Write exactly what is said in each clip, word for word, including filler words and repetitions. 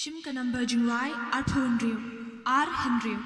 Shim ka number jingrwai arphew hynriew, ar hynriew.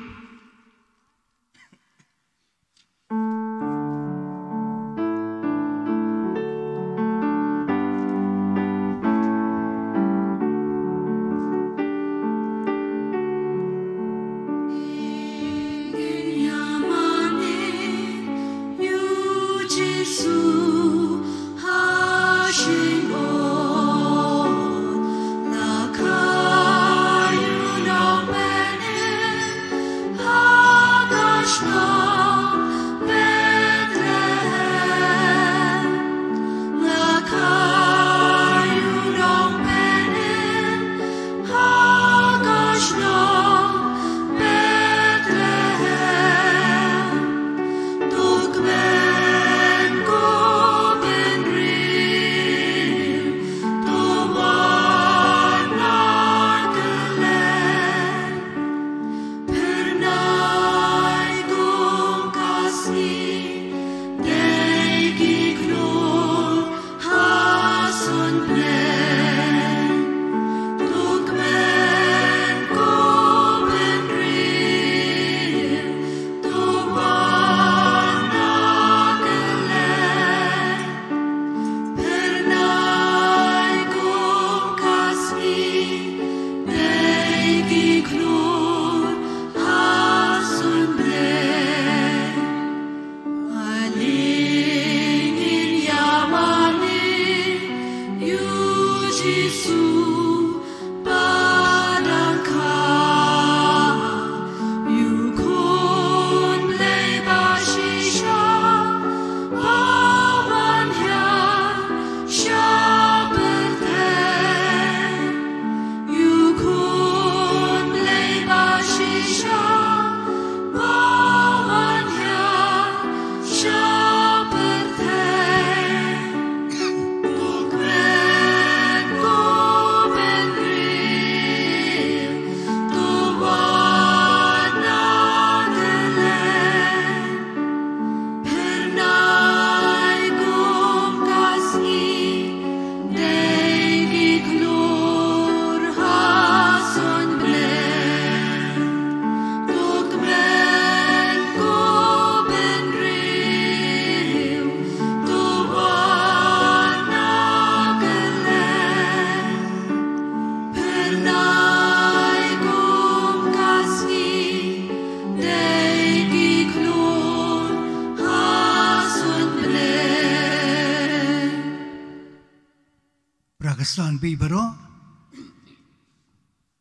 Para ka san bi baroh.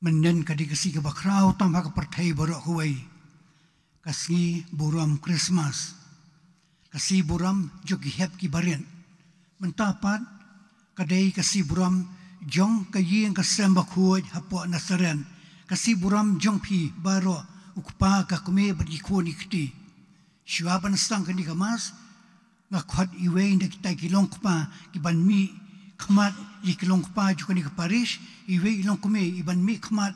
Mynnin ka dei ka sngi kaba khraw tam ha ka pyrthei baroh kawei. Ka sngi burom Christmas. Ka sngi burom jong ki hep ki barit. Mynta pat ka dei ka sngi burom jong ka ïing ka sem bakhuid hapoh Nasareth. Ka sngi burom jong phi baroh, u kpa, ka kmie bad ki khun ki kti. Shuwa ban sdang kane ka mass, nga khot iwei na kita ki longkpa ki ban mih khmat ïa ki longkpa jong kane ka parish, iwei i longkmie i ban mih khmat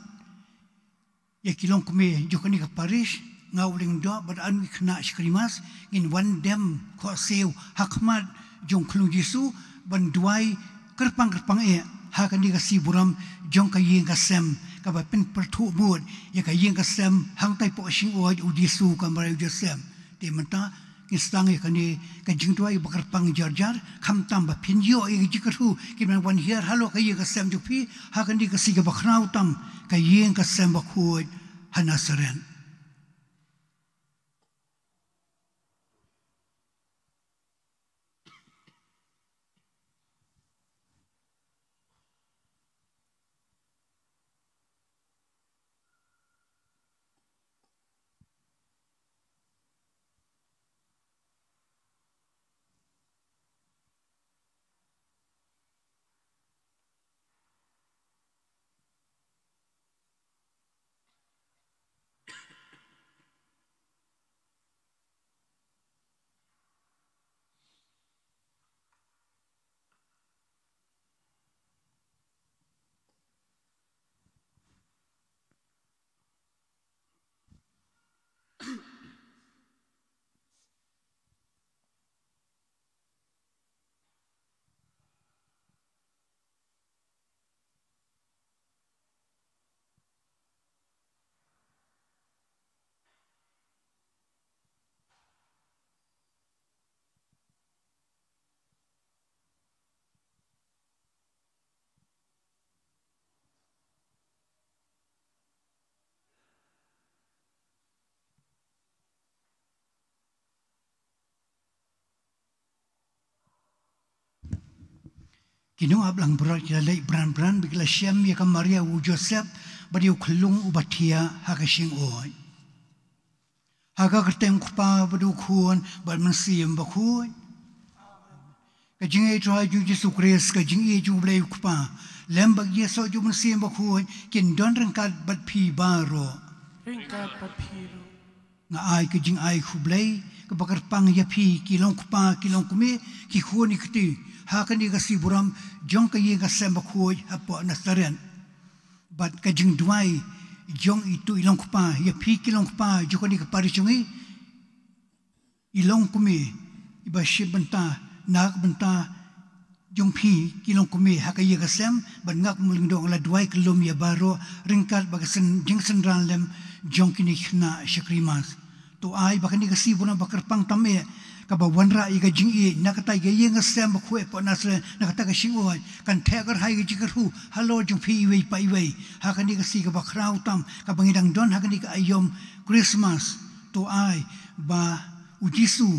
ïa ki longkmie jong kane ka parish. Nga u lyngdoh bad arngut ki khynnah shakri mass ngin wan dem khohsiew ha khmat jong u Khun Jisu ban duwai kyrpang kyrpang eh ha kane ka sngi burom jong ka ïing ka sem, kaba pynpyrthuh mut ïa ka ïing ka sem hangtai hapoh shngoid u Jisu ka Maria Joseph. Te mynta ngin sdang ïa kane ka jingduwai ba kyrpang jar jar, khamtam ba phin ïoh ïa ka jingkyrkhu, kin nang wan hiar halor ka ïing ka sem jong phi ha kane ka sngi kaba khraw tam, ka ïing ka sem bakhuid ha Nasareth. Ki nongap langbrot ki la leit bran bran bad ki la shem ïa ka Maria u Joseph bad ïa u khyllung uba thiah ha ka shyngod. Ha ka kyrteng u Kpa bad u Khun bad u Mynsiem Bakhuid. Ka jingïeit jong u Jisu Khrist, ka jingïeit jong u Blei u Kpa, lem bad ka jingïasoh jong u Mynsiem Bakhuid kin don ryngkat bad phi baroh. Ryngkat bad phi ruh. Nga ai ka jingai khublei kaba kyrpang ïa phi ki long kpa ki long kmie, ki khun ki kti, ha kane ka sngi burom jong ka ïing ka sem bakhuid hapoh Nasareth. Bad ka jingduwai jong itu i long kpa ïa phi ki long kpa jong kane ka parish jong ngi, i long kmie iba shim bynta na ka bynta jong phi ki long kmie ha ka ïing ka sem, bad nga kum u lyngdoh nga la duwai kyllum ïa baroh ryngkat bad ka syn-, jingsynran lem jong kine ki khynnah sha Krismas. To ai ba kane ka sngi burom ba kyrpang tam eh kaba wanrah ïa ka jingïeit na kata ka ïing ka sem bakhuid hapoh Nasareth, na kata ka shyngod kan theh kyrhai ka jingkyrkhu halor jong phi iwei pa iwei ha kane ka sngi kaba khraw tam kaba ngi dang don ha kane ka aïom Krismas. To ai ba u Jisu,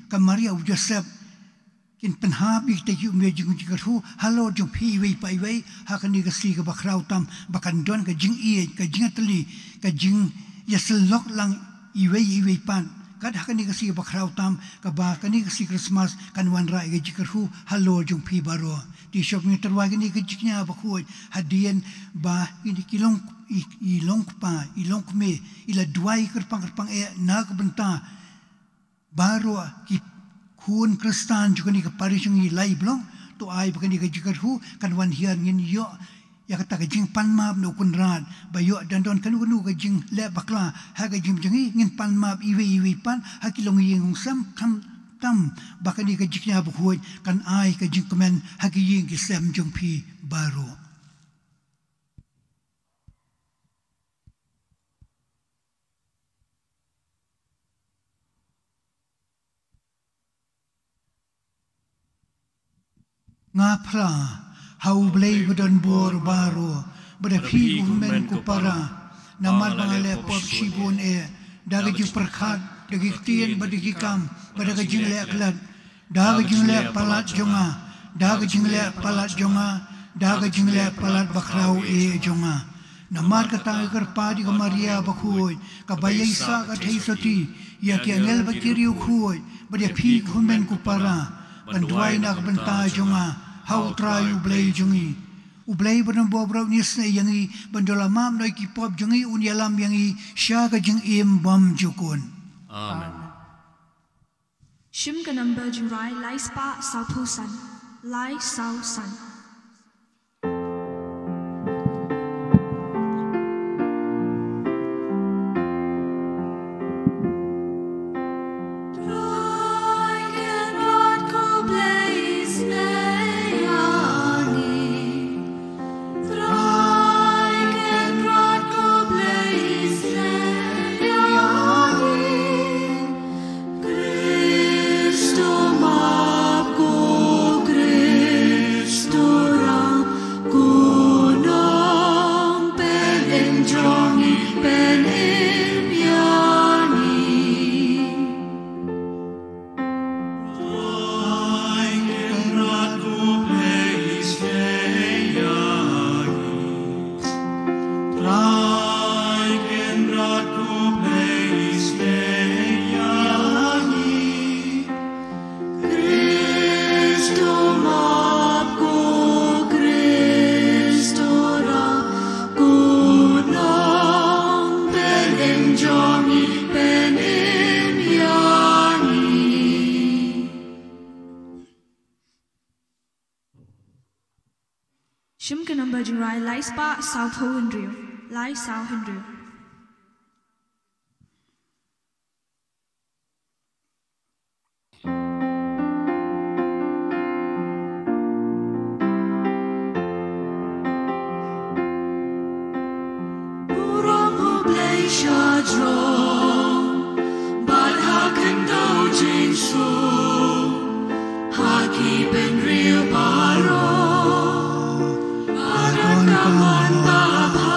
ka Maria, u Joseph kin pynhap ïa kita ki umïa jong ka jingkyrkhu halor jong phi iwei pa iwei ha kane ka sngi kaba khraw tam, ba kan don ka jingïeit, ka jingïatylli, ka jingïasyllok lang iwei iwei pat. Kat ha kane ka sngi kaba khraw tam, kaba kane ka sngi Krismas kan wanrah ïa ka jingkyrkhu halor jong phi baroh. Te shop ngi tyrwa kane ka jingkñia bakhuid hadien ba i, ki long, i, i long kpa, i long kmie, i la duwai kyrpang kyrpang eh na ka bynta baroh ki khun Khristan jong kane ka parish jong ngi lai blong. To ai ba kane ka jingkyrkhu kan wan hiar ngin ïoh ïa kata ka jingpanmap na u Kynrad, ba ïoh dang don kano kano ka jingleh bakla ha ka jingim jong ngi, ngin panmap iwei iwei pat ha ki longïing longsem, khamtam ba kane ka jingkñia bakhuid kan ai ka jingkmen ha ki ïing ki sem jong phi baroh. Nga phla ha U Blei ba don bor baroh, ba da phi u hynmen ko para, namar ba nga leh pop shibun eh, da ka jingpyrkhat, da ki ktien, bad da ki kam, bad da ka jingleh klet, da ka jingleh palat jong nga, da ka jingleh palat jong nga, da ka jingleh palat bakhraw eh jong nga. Namar kata nga kyrpad ïa ka Maria bakhuid, kaba ïaisah ka theisotti ïa ki angel bad ki riewkhuid, bad ïa phi ko hynmen ko para, ban duwai na ka bynta jong nga ha U Trai U Blei jong ngi. U Blei ba don bor baroh un isynei ïa ngi, ban da la map noh ïa ki pop jong ngi, un ïalam ïa ngi sha ka jingim bymjukut. Amen. Shim ka number jingrwai lai spah sawphew san, lai saw san. Shim ka number jingrwai lai spah sawphew hynriew, lai saw hynriew. Burom U Blei shajrong, bad ha khyndew jingsuk, ha ki bynriew baroh, bad ha ka mon babha.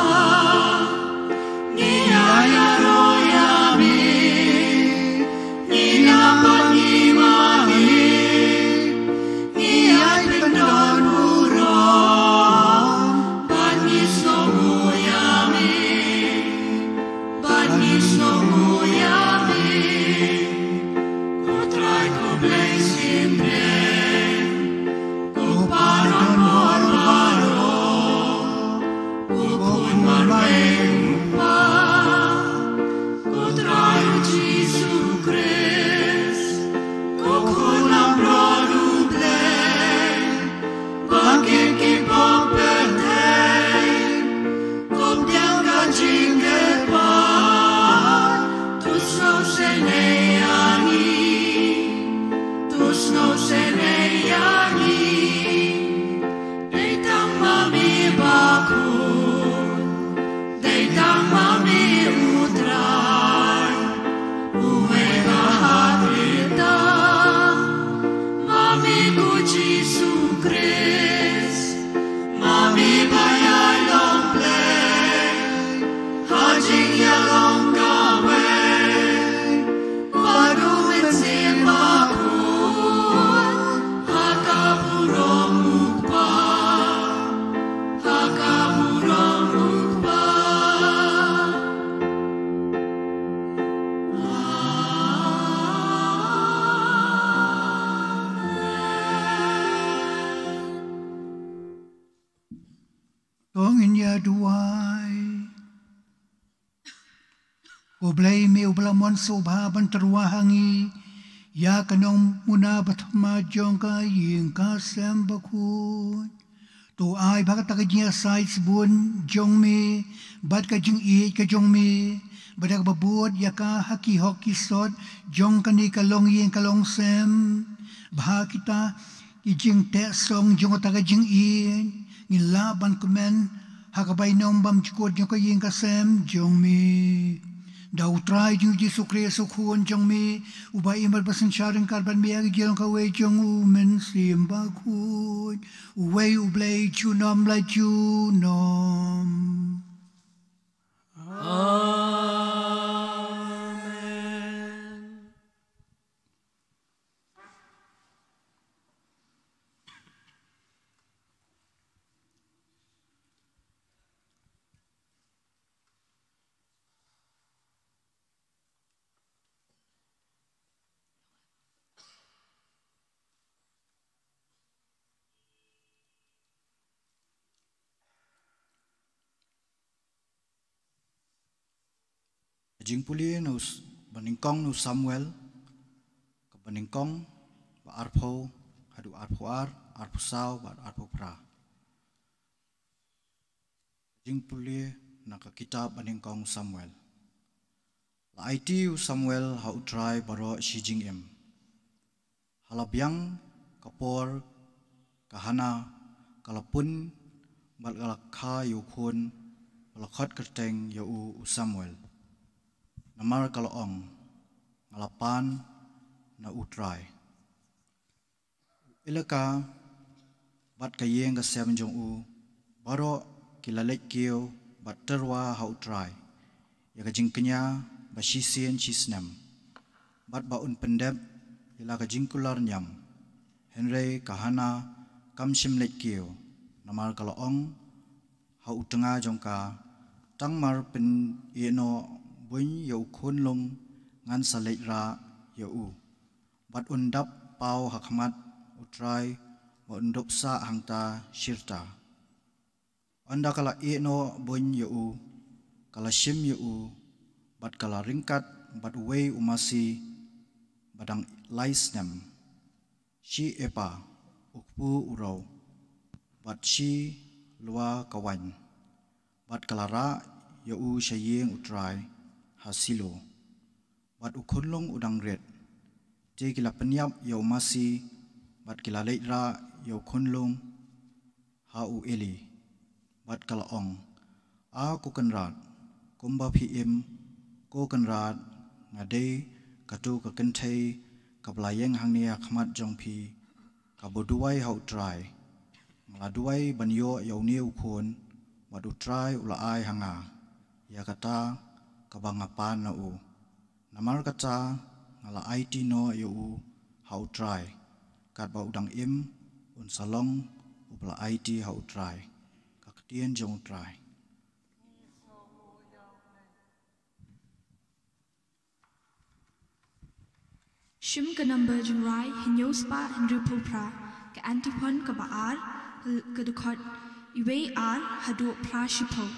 To ngin ïa duwai. Ko Blei me uba la mon sngewbha ban tyrwa ha ngi ïa ka nongmuna bathma jong ka ïing ka sem bakhuid. To ai ba kata ka jingïasaid sbun jong me bad ka jingïeit ka jong me bad ka babud ïa ka ha ki hok ki sot jong kane ka longïing ka longsem. Ba kita ki jingteh song jong kata ka jingïeit ngin lah ban kmen ha ka bainong bymjukut jong ka ïing ka sem jong me. Da U Trai jong Jisu Khrist U Khun jong me uba im bad ba synshar ryngkat bad me ha ka jinglong kawei jong U Mynsiem Bakhuid, uwei U Blei junom la junom. Amen. Ka jingpule na u s-, ba nyngkong na u Samuel, ka ba nyngkong, ba arphew, haduh arphew ar, arphew saw, bad arphew phra. Ka jingpule na ka kitab ba nyngkong u Samuel. La aiti u Samuel ha U Trai baroh shi jingim. Ha la biang ka por ka Hana ka la pun bad ka la kha ïa u khun, ba la khot kyrteng ïa u u Samuel. Namar ka la ong, nga la pan na U Trai. Elakah bad ka ïing ka sem jong u baroh ki la leit kiew bad tyrwa ha U Trai ïa ka jingkñia ba shisien shisnem, bad ba un pyndep ïa la ka jingkular niam. Hynrei ka Hana kam shym leit kiew, namar ka la ong ha u tnga jong ka, tang mar pynïehnoh buiñ ïa u khunlung ngan sa leit rah ïa u, bad un dap paw ha khmat U Trai, bad un dup sah hangta shirta. Ynda ka la ïehnoh buiñ ïa u, ka la shim ïa u, bad ka la ryngkat bad uwei u masi ba dang lai snem, shi epah u kpu u rew, bad shi lua ka waiñ, bad ka la rah ïa u sha ïing U Trai ha Silo. Bad u khunlung u dang rit. Te ki la pynïap ïa u masi, bad ki la leit rah ïa u khunlung ha u Eli, bad ka la ong, A ko Kynrad, kumba phi im, ko Kynrad, nga dei kato ka kynthei kaba la ïeng hangne ha khmat jong phi, kaba duwai ha U Trai. Nga la duwai ban ïoh ïa une u khun, bad U Trai u la ai ha nga ïa kata kaba nga pan na u. Namar kata nga la aiti noh ïa u ha U Trai, katba u dang im un sa long uba la aiti ha U Trai. Ka ktien jong U Trai. Shim ka number jingrai hynñiew spah hynriewphew phra, ka antiphon kaba ar, ka dkhot iwei ar haduh phra shiphew.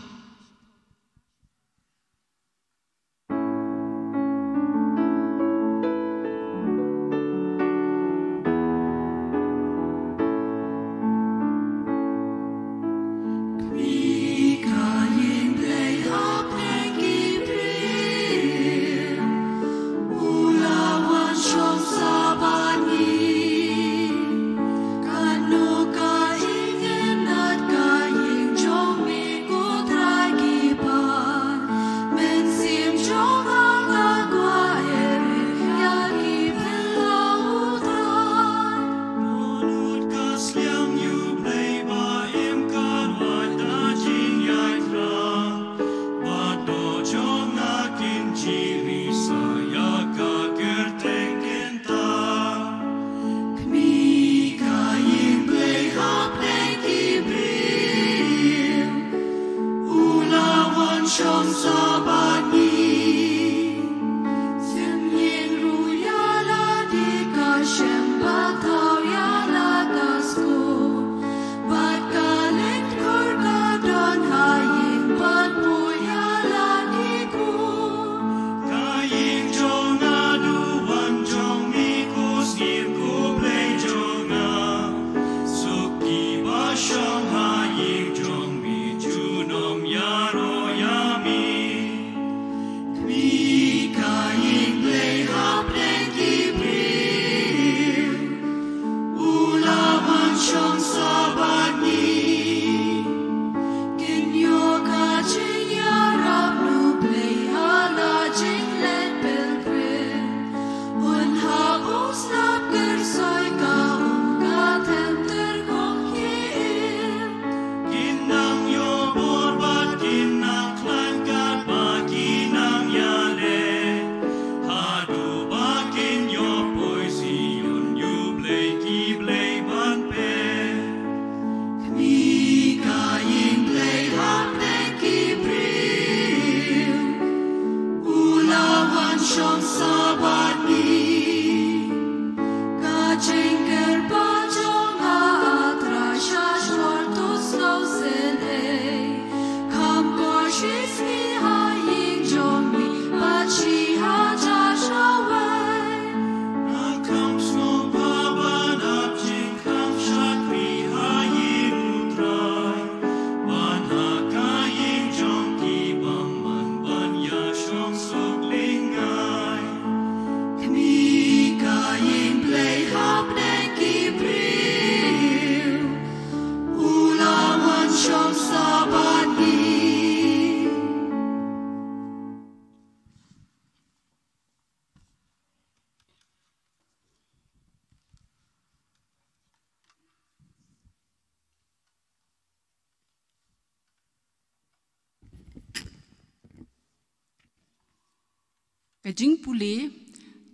Ka jingpule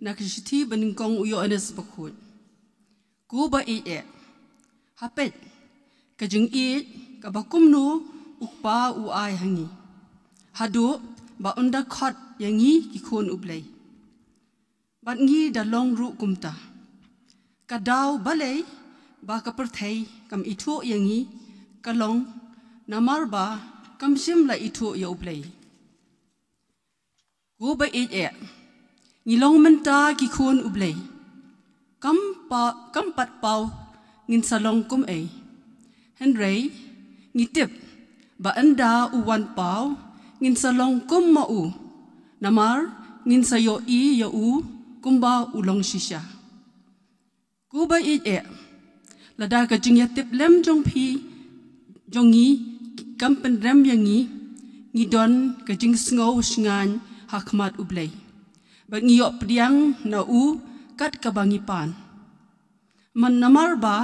na ka shithi ba nyngkong u Ïoannis Bakhuid. Ko ba ïeit eh, ha peit ka jingïeit kaba kumno u Kpa u ai ha ngi, haduh ba un da khot ïa ngi ki khun U Blei. Bad ngi da long ruh kumta. Ka daw balei ba ka pyrthei kam ithuh ïa ngi ka long namar ba kam shym la ithuh ïa U Blei. Ko ba ïeit eh, ngi long mynta ki khun U Blei. Kam pa, kam pat paw ngin sa long kum ei. Hynrei ngi tip ba ynda u wan paw ngin sa long kum ma u, namar ngin sa ïohi ïa u kumba u long shisha. Ko ba ïeit eh, lada ka jingïatiplem jong phi jong ngi kam pynrem ïa ngi, ngi don ka jingsngew shngaiñ ha khmat U Blei, bad ngi ïoh pdiang na u kat kaba ngi pan. Man namar ba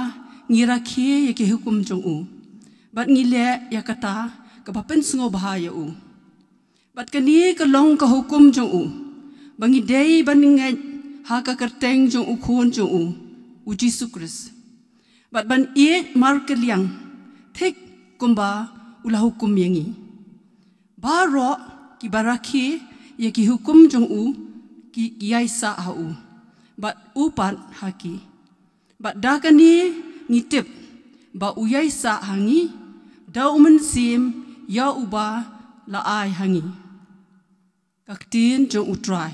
ngi rakhe ïa ki hukum jong u, bad ngi leh ïa kata kaba pynsngewbha ïa u. Bad kane ka long ka hukum jong u, ba ngi dei ban ngeit ha ka kyrteng jong u Khun jong u, u Jisu Khrist, bad ban ïeit markylliang thik kumba u la hukum ïa ngi. Baroh kiba rakhe ïa ki hukum jong u ki ïaisah ha u, bad u pat ha ki. Bad da kane ngi tip ba u ïaisah ha ngi da u Mynsiem ïa uba la ai ha ngi. Ka ktien jong U Trai.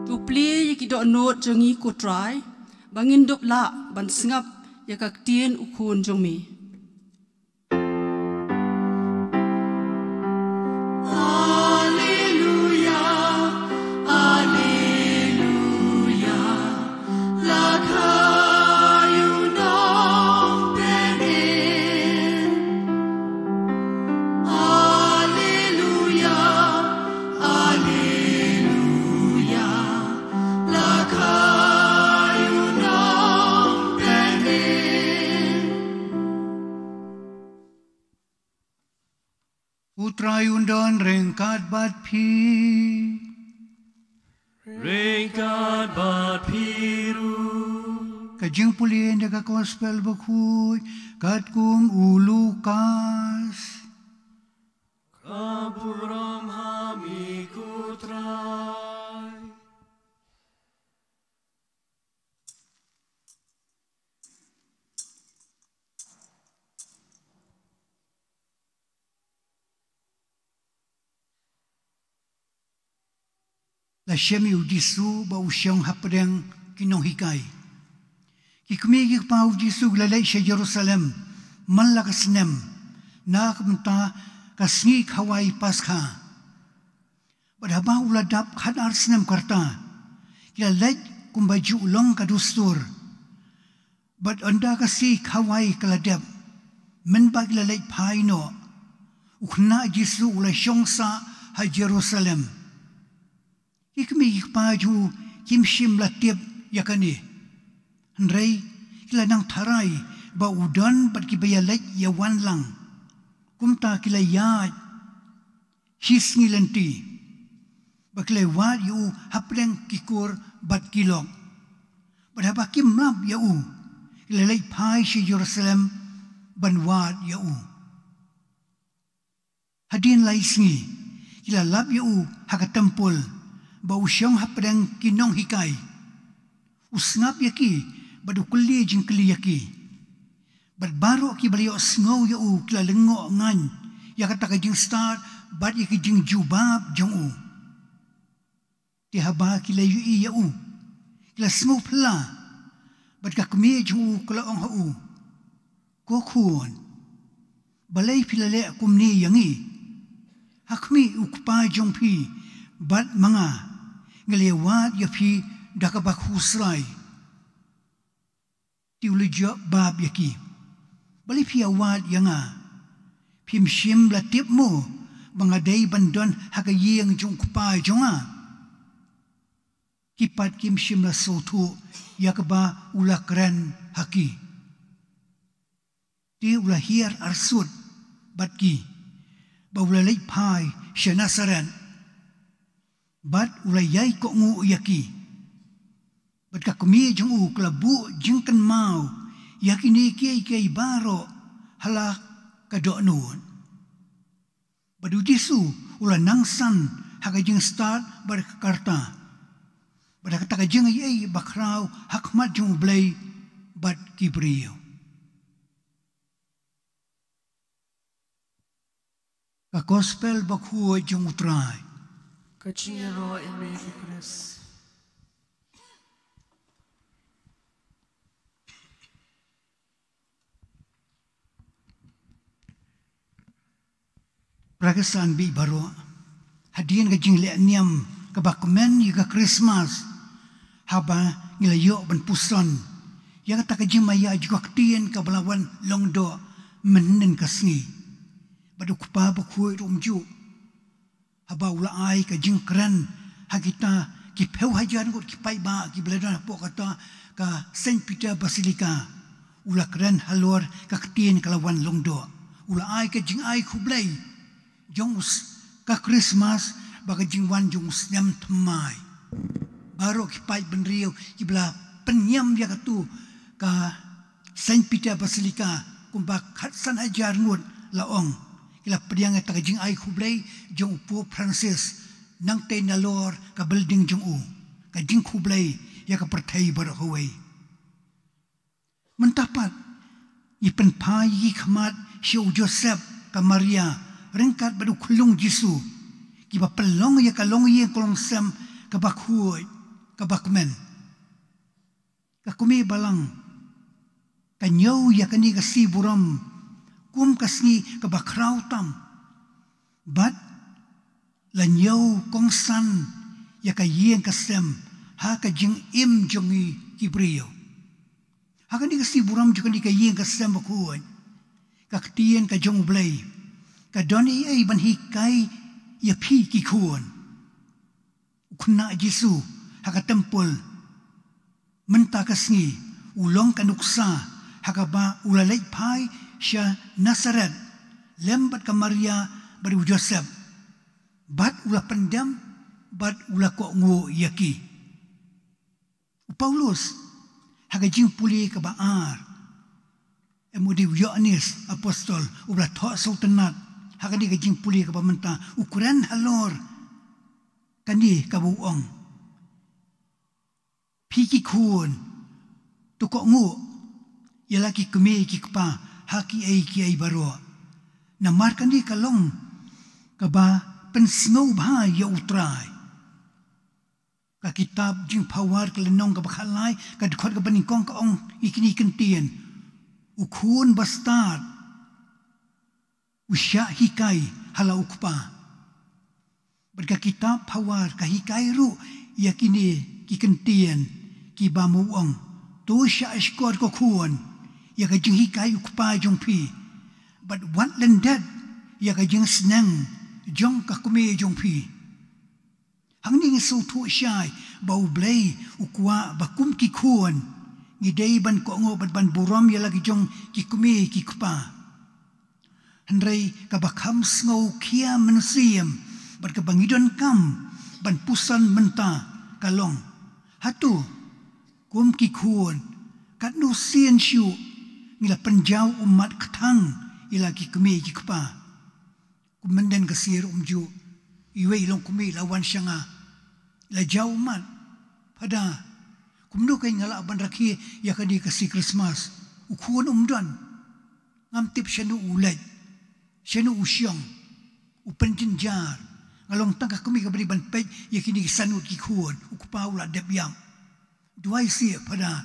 To plie ïa ki dohnud jong ngi ko Trai, ba ngin dup lah ban sngap ïa ka ktien u Khun jong me. U Trai un don ryngkat bad phi. Ryngkat bad phi ruh. Ka jingpule na ka Gospel Bakhuid katkum u Lukas. Ka burom ha me ko Trai. La shem ïa u Jisu ba u shong hapdeng ki nonghikai. Ki kmie ki kpa u Jisu ki la leit sha Jerusalem man la ka snem, na ka bynta ka sngi khawai Paskha. Bad haba u la dap khatar snem ka rta, ki la leit kumba ju long ka dustur. Bad ynda ka sngi khawai ka la dep, mynba ki la leit phai noh, u khynnah Jisu u la shong sah ha Jerusalem. Ki kmie ki kpa jong u kim shym la tip ïa kane. Hynrei ki la nang tharai ba u don bad kiba ïaleit ïawan lang. Kumta ki la ïaid shi sngi lynti, ba ki la wad ïa u hapdeng ki kur bad ki lok. Bad haba kim lap ïa u, ki la leit phai sha Jerusalem ban wad ïa u. Hadien lai sngi, ki la lap ïa u ha ka templ, ba u shong hapdeng ki nonghikai. U sngap ïa ki, bad u kylli jingkylli ïa ki. Bad baroh kiba la ïohsngew ïa u ki la lyngngoh ngaiñ ïa kata ka jingstad bad ïa ki jingjubab jong u. Te haba ki la ïohi ïa u, Ki la sngewphylla, bad ka kmie jong u ka la ong ha u, "Ko khun, balei phi la leh kumne ïa ngi? Ha khmih u kpa jong phi bad ma nga ngi la ïawad ïa phi da kaba khuslai." Te u la jubab ïa ki, "Balei phi ïawad ïa nga? Phim shym la tip mo ba nga dei ban don ha ka ïing jong u kpa jong nga?" Ki pat kim shym la sngewthuh ïa kaba u la kren ha ki. Te u la hiar arsut bad ki, ba u la leit phai sha Nasareth, bad u la ïai kohnguh ïa ki. Bad ka kmie jong u ka la buh jingkynmaw ïa kine kiei kiei baroh ha la ka dohnud. Bad u Jisu u la nang san ha ka jingstad bad ka rta, bad ha kata ka jingaiei bakhraw ha khmat jong U Blei bad ki briew. Ka Gospel Bakhuid jong U Trai. Ka jingïaroh ïa me, ko Khrist. Para ki san bad baroh, hadien ka jingleh niam kaba kmen ïa ka Christmas, haba ngi la ïoh ban puson ïa kata ka jingmaïa jong ka ktien kaba la wan long doh mynhynnin ka sngi. Bad U Kpa Bakhuid ruh um ju, haba u la ai ka jingkren ha kita ki phew hajar ngut ki paidbah kiba la don hapoh kata ka Saint Peter Basilica, u la kren halor ka ktien ka la wan long doh. U la ai ka jingai khublei jong u s-, ka Christmas bad ka jingwan jong u snem thymmai. Baroh ki paidbynriew kiba la pynïam ïa katu ka Saint Peter Basilica, kumba khatsan hajar ngut, la ong, ki la pdiang ïa kata ka jingai khublei jong u Pope Francis, nangtei nalor ka building jong u, ka jingkhublei ïa ka pyrthei baroh kawei. Mynta pat, ngi pynphai ïa ki khmat sha u Joseph, ka Maria, ryngkat bad u khyllung Jisu, kiba pynlong ïa ka longïing ka longsem kaba khuid, kaba kmen. Ka kmie balang ka ñiew ïa kane ka sngi burom kum ka sngi kaba khraw tam, bad la ñiew kongsan ïa ka ïing ka sem ha ka jingim jong ngi ki briew. Ha kane ka sngi burom jong kane ka ïing ka sem bakhuid, ka ktien ka jong U Blei ka don ei ei ban hikai ïa phi ki khun. U khynnah Jisu ha ka templ mynta ka sngi u long ka nuksa ha kaba u la leit phai sha Nasareth lem bad ka Maria bad u Joseph, bad u la pyndem bad u la kohnguh ïa ki. U Paulus ha ka jingpule kaba ar, em u dei u Ïoannis apostol uba la thoh sngewtynnat, ha kane ka jingpule kaba mynta u kren halor kane kaba u ong, phi ki khun, to kohnguh ïa la ki kmie ki kpa ha kiei kiei baroh. Namar kane ka long kaba pynsngewbha ïa U Trai. Ka kitab Jingphawar ka lynnong kaba khatlai, ka dkhot kaba nyngkong ka ong ïa kine ki ktien: U khun bastad u shah hikai ha la u kpa. Bad ka kitab Phawar ka hikai ruh ïa kine ki ktien kiba u ong: To shah shkor ko khun ïa ka jinghikai u kpa jong phi, bad wat lyndet ïa ka jingsneng jong ka kmie jong phi. Hangne ngi sngewthuh shai ba U Blei u kwah ba kum ki khun ngi dei ban kohnguh bad ban burom ïa la ki jong ki kmie ki kpa. Hynrei kaba kham sngew khia mynsiem bad kaba ngi donkam ban puson mynta ka long, hato kum ki khun, katno sien shuh ngi la pynjaw ummat kthang ïa la ki kmie ki kpa? Kum myndang ka sir um ju, iwei i longkmie i la wan sha nga, i la jaw ummat. Phada, kumno kein nga lah ban rakhe ïa kane ka sngi Christmas? U khun um don. Ngam tip shano u leit, shano u shong, u pynjynjar. Nga long tang ka kmie kaba dei ban peit ïa kine ki san ngut ki khun, u kpa u la dep ïap. Duwai sih Phadar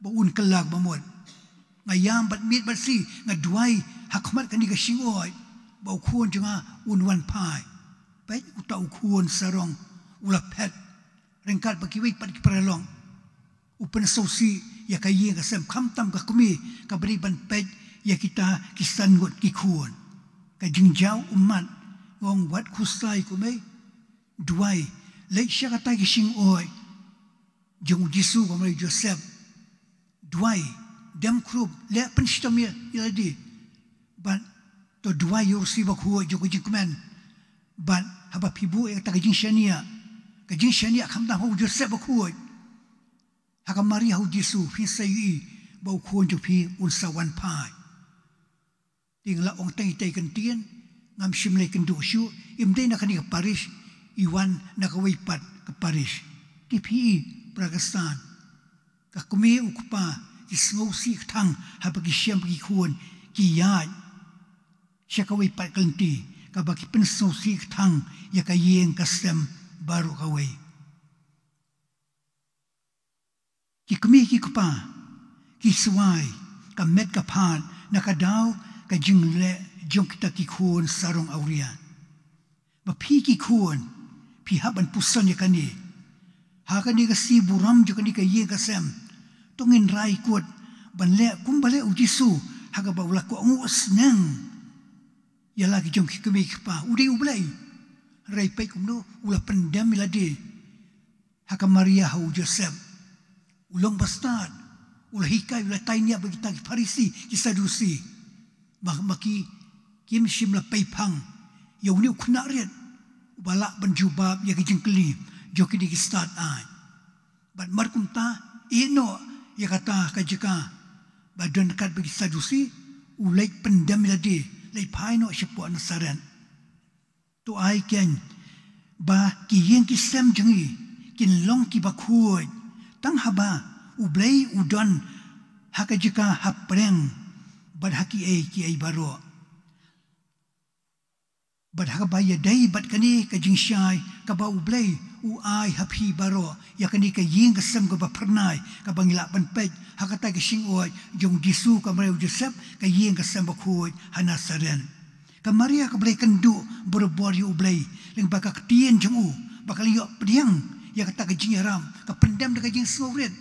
ba un kylla ba mut. Nga ïam bad miet bad sih, nga duwai ha khmat kane ka shingoid ba u khun jong nga un wan phai. Peit, uta u khun sarong u la phet ryngkat bad kiwei pat ki paralok. U pynsngewsih ïa ka ïing ka sem, khamtam ka kmie kaba dei ban peit ïa kita ki san ngut ki khun. Ka jingjaw ummat, nga ong, wat khuslai kumne. Duwai, leit sha kata ka shingoid jong u Jisu bad u Joseph. Duwai, dem khrup, leh pynshitom ïa lade. Bad to duwai ïa u Ksiew Bakhuid jong ka jingkmen. Bad haba phi buh ïa kata ka jingshaniah, ka jingshaniah khamtam ha u Joseph Bakhuid, ha ka Maria, ha u Jisu, phin sa ïohi ba u khun jong phi un sa wan phai. Te nga la ong tang ïa ita i kyntien, ngam shym la ïakynduh shuh, im dei na kane ka parish, i wan na kawei pat ka parish. Te phi i, para Khristan, ka kmie u kpa ki sngewsih kthang haba ki shem ki khun ki ïaid sha kawei pat ka lynti, kaba ki pynsngewsih kthang ïa ka ïing ka sem baroh kawei. Ki kmie ki kpa ki swai ka met ka phad na ka daw ka jingleh jong kita ki khun sarong awria. Ba phi ki khun, phi hap ban puson ïa kane. Ha kane ka sngi burom jong kane ka ïing ka sem, to ngin rai kut ban leh kumba leh u Jisu, ha kaba u la kohnguh sneng ïa la ki jong ki kmie ki kpa. U dei U Blei. Hynrei peit kumno u la pyndem ïa lade ha ka Maria, ha u Joseph. U long bastad, u la hikai, u la tai niap bad kita ki Pharisi, ki Sadusi. Ba, ba ki, kim shym la peiphang ïa une u khynnah rit uba lah ban jubab ïa ki jingkylli jong kine ki stad-aiñ. Bad mar kumta, ïeh noh ïa kata ka jaka ba don katba ki Sadusi, u leit pyndem ïa lade, leit phai noh shapoh Nasaret. To ai keiñ ba ki ïing ki sem jong ngi kin long kiba khuid, tang haba U Blei u don ha ka jaka hapdeng bad ha kiei kiei baroh. Bad ha kaba ïadei bad kane ka jingshai kaba U Blei u ai ha phi baroh ïa kane ka ïing ka sem kaba phyrnai, kaba ngi lah ban peit ha kata ka shingoid jong u Jisu, ka Maria, u Joseph, ka ïing ka sem bakhuid ha Nasaret. Ka Maria kaba la ïakynduh barabor ïa U Blei lyngba ka ktien jong u, ba ka la ïoh pdiang ïa kata ka jingïarap, ka pyndem da ka jingsngewrit,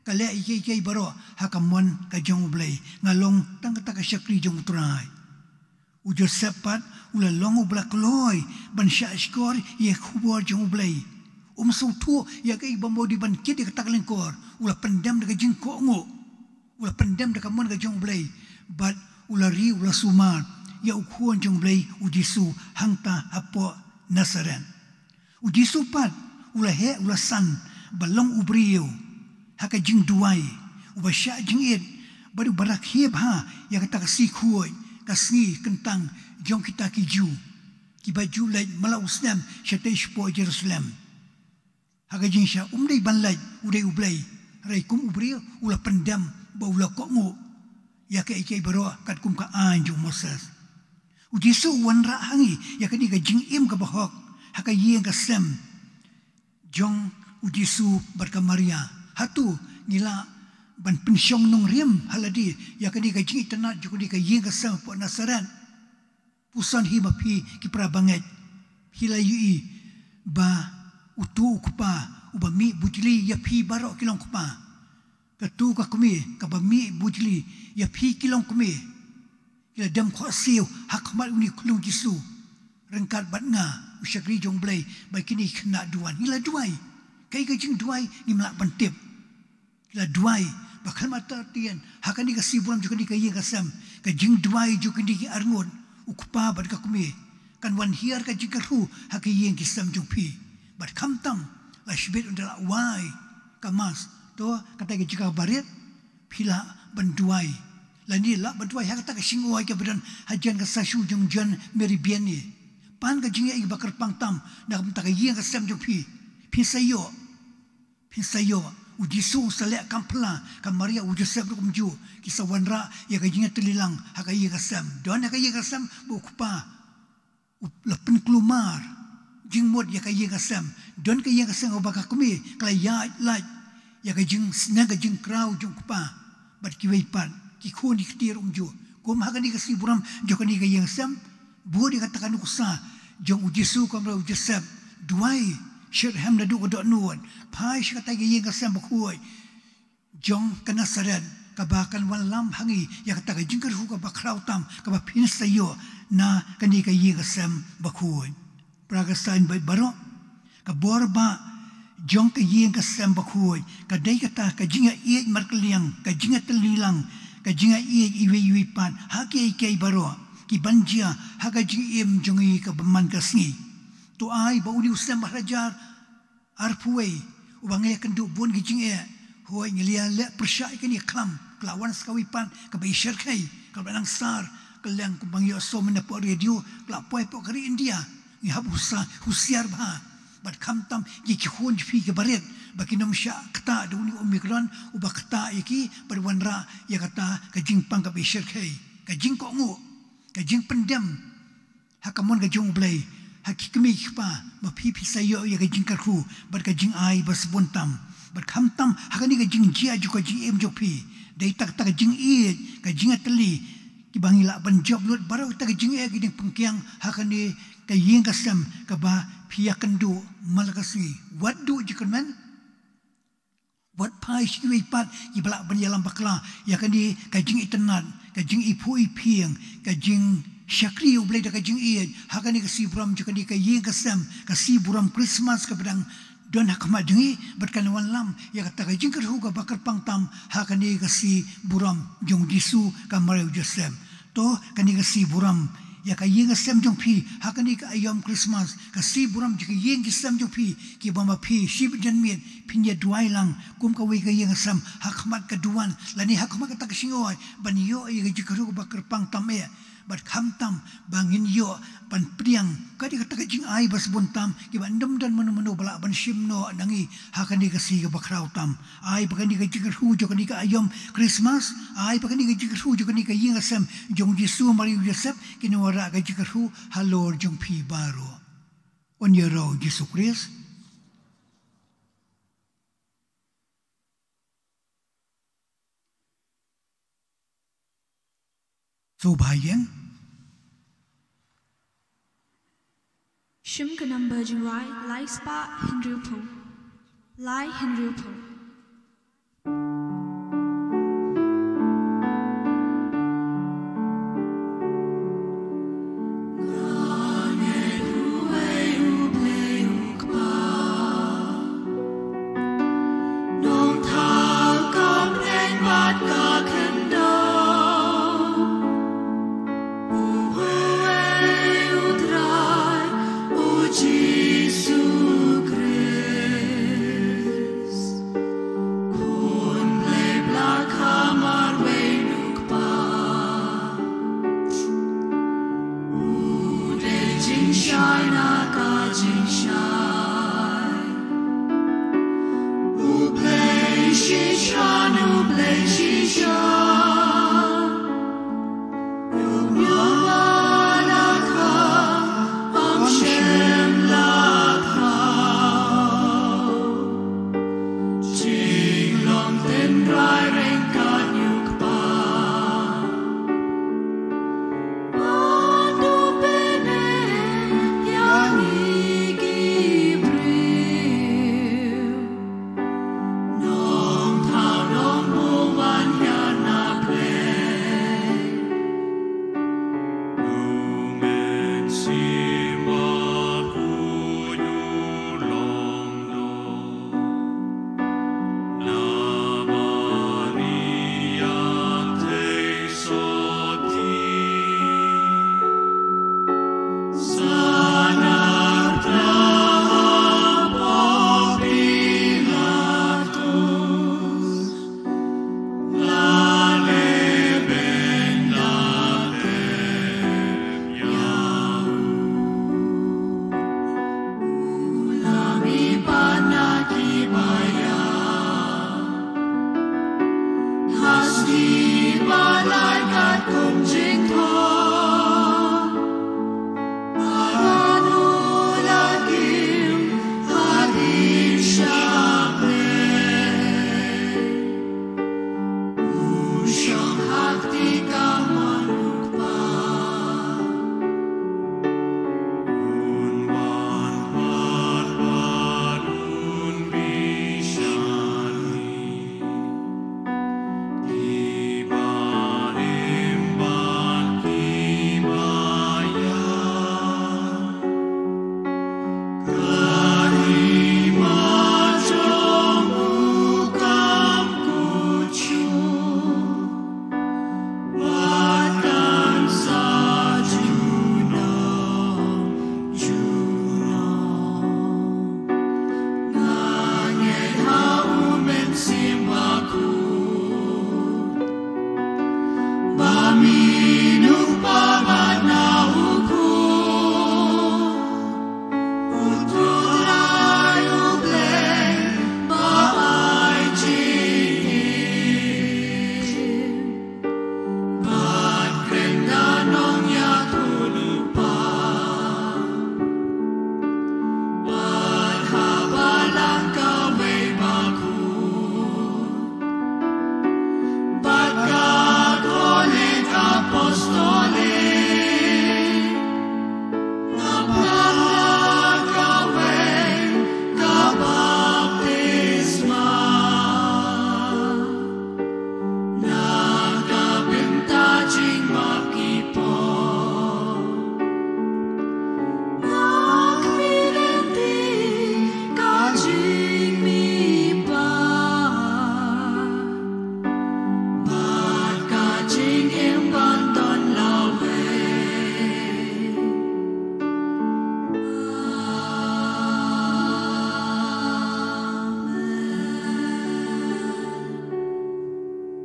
ka leh ïa kiei kiei baroh ha ka mon ka jong U Blei. Nga long tang kata ka shakri jong U Trai. U Joseph pat u la long uba la kloi ban shahshkor ïa ka khubor jong U Blei. Um sngewthuh ïa kaei ba u dei ban kit ïa kata ka lyngkor. U la pyndem da ka jingkohnguh, u la pyndem da ka mon ka jong U Blei, bad u la ri, u la sumar ïa u Khun jong U Blei, u Jisu, hangta hapoh Nasaret. U Jisu pat u la heh, u la san ba long u briew ha ka jingduwai, uba shah jingit bad uba rakhe bha ïa kata ka sngi khuid, ka sngi kyntang jong kita ki Jiw, kiba ju leit man la u snem shatei shapoh Jerusalem. Ha ka jingshah, um dei ban leit, u dei U Blei, hynrei kum u briew u la pyndem bad u la kohnguh ïa kaei kaei baroh katkum ka aiñ jong u Moses. U Jisu u wanrah ha ngi ïa kane ka jingim kaba hok ha ka ïing ka sem jong u Jisu bad ka Maria. Hato ngi lah ban pynshong nongrim ha lade ïa kane ka jingitynnad jong kane ka ïing ka sem hapoh Nasaret? Puson hi ma phi ki para bangeit, phi la ïohi ba uto u kpa uba mih bujli ïa phi baroh ki longkpa, kato ka kmie kaba mih bujli ïa phi ki longkmie, ki la dem khohsiew ha khmat une u khyllung Jisu ryngkat bad nga, u shakri jong U Blei, bad kine ki khynnah duwan. Ngi la duwai. Kaei ka jingduwai ngim lah ban tip. Ki la duwai ba khlem artatien, ha kane ka sngi burom jong kane ka ïing ka sem, ka jingduwai jong kine ki arngut, u kpa bad ka kmie, kan wan hiar ka jingkyrhuh ha ka ïing ka sem jong phi. Bad khamtam, la shibit ynda la wai ka Mass, to kata ka jaka barit, phi lah ban duwai. Lane lah ban duwai ha kata ka shingai kaba don hajan ka statue jong John Mary Vianney. Pan ka jingïaid kaba kyrpang tam na ka bynta ka ïing ka sem jong phi. Phin sa ïoh, phin sa ïoh, u Jisu un sa leh kam phylla, ka Maria, u Joseph ruh kumjuh, ki sa wanrah ïa ka jingïatylli lang ha ka ïing ka sem. Don ha ka ïing ka sem ba u kpa u la pynkulmar jingmut ïa ka ïing ka sem. Don ka ïing ka sem kaba ka kmie ka la ïaid lait ïa ka jingsneng ka jingkraw jong u kpa bad kiwei pat ki khun ki kti ruh kumjuh. Kum ha kane ka sngi burom jong kane ka ïing ka sem, bud ïa kata ka nuksa jong u Jisu ka marwei u Joseph, duwai shitrhem naduh ka dohnud, phai sha kata ka ïing ka sem bakhuid jong ka Nasaret, kaba kan wanlam ha ngi ïa kata ka jingkyrkhu kaba khraw tam kaba phin sa ïoh na kane ka ïing ka sem bakhuid. Para ka saiñ bad baroh, ka bor ba jong ka ïing ka sem bakhuid ka dei kata ka jingïaieit markylliang, ka jingïatylli lang, ka jingïaieit iwei iwei pat ha kiei kiei baroh ki ban jia ha ka jingim jong ngi kaba man ka sngi. To ai ba une u sem ba hajar arphew wei, uba ngi ïakynduh bun ki jingeh, hooid ngi la ïaleh pyrshah ïa kane ka khlam, ka la wan sa kawei pat kaba i shyrkhei, kaba nang sar kylleng kumba ngi ïohsngew mynta hapoh radio, ka la poi hapoh ka ri India. Ngi hap husa-, husiar bha. Bad khamtam ïa ki khun ki phi kiba rit ba kin ym shah ktah da une u Omicron uba ktah ïa ki bad wanrah ïa kata ka jingpang kaba i shyrkhei, ka jingkohnguh, ka jingpyndem ha ka mon ka jong U Blei ha ki kmie ki kpa, ba phi phi sa ïoh ïa ka jingkyrkhu bad ka jingai ba sbun tam. Bad khamtam ha kane ka jingjia jong ka jingim jong phi, dei kata ka jingïeit, ka jingïatylli, kiba ngi lah ban jop lut baroh kata ka jingeh ki diengpyngkiang ha kane ka ïing ka sem kaba phi ïakynduh man la ka sngi. Wat duh jingkyrmen, wat phai sha kiwei pat kiba lah ban ïalam bakla ïa kane ka jingitynnad, ka jingiphuh iphieng, ka jingshakri U Blei da ka jingïeit ha kane ka sngi burom jong kane ka ïing ka sem, ka sngi burom Christmas kaba dang don ha khmat jong ngi, bad kan wanlam ïa kata ka jingkyrkhu kaba kyrpang tam ha kane ka sngi burom jong u Jisu ka marwei u Joseph. To kane ka sngi burom ïa ka ïing ka sem jong phi ha kane ka aïom Christmas, ka sngi burom jong ka ïing ka sem jong phi, kiba ma phi shibit janmiet phin ïa duwai lang kum kawei ka ïing ka sem ha khmat ka duwan lane ha khmat kata ka shyngoid ban ïoh ïa ka jingkyrkhu kaba kyrpang tam eh. Bad khamtam ba ngin ïoh ban pdiang ka dei kata ka jingai ba sbun tam, kiba ym don mano mano ba lah ban shim noh na ngi ha kane ka sngi kaba khraw tam. Ai ba kane ka jingkyrkhu jong kane ka aïom Christmas, ai ba kane ka jingkyrkhu jong kane ka ïing ka sem jong u Jisu marwei u Joseph kin wanrah ka jingkyrkhu halor jong phi baroh. Yn ïaroh u Jisu Khrist. Sngewbha ïeng. Shim ka number jingrwai lai spah hynriewphew. Lai hynriewphew.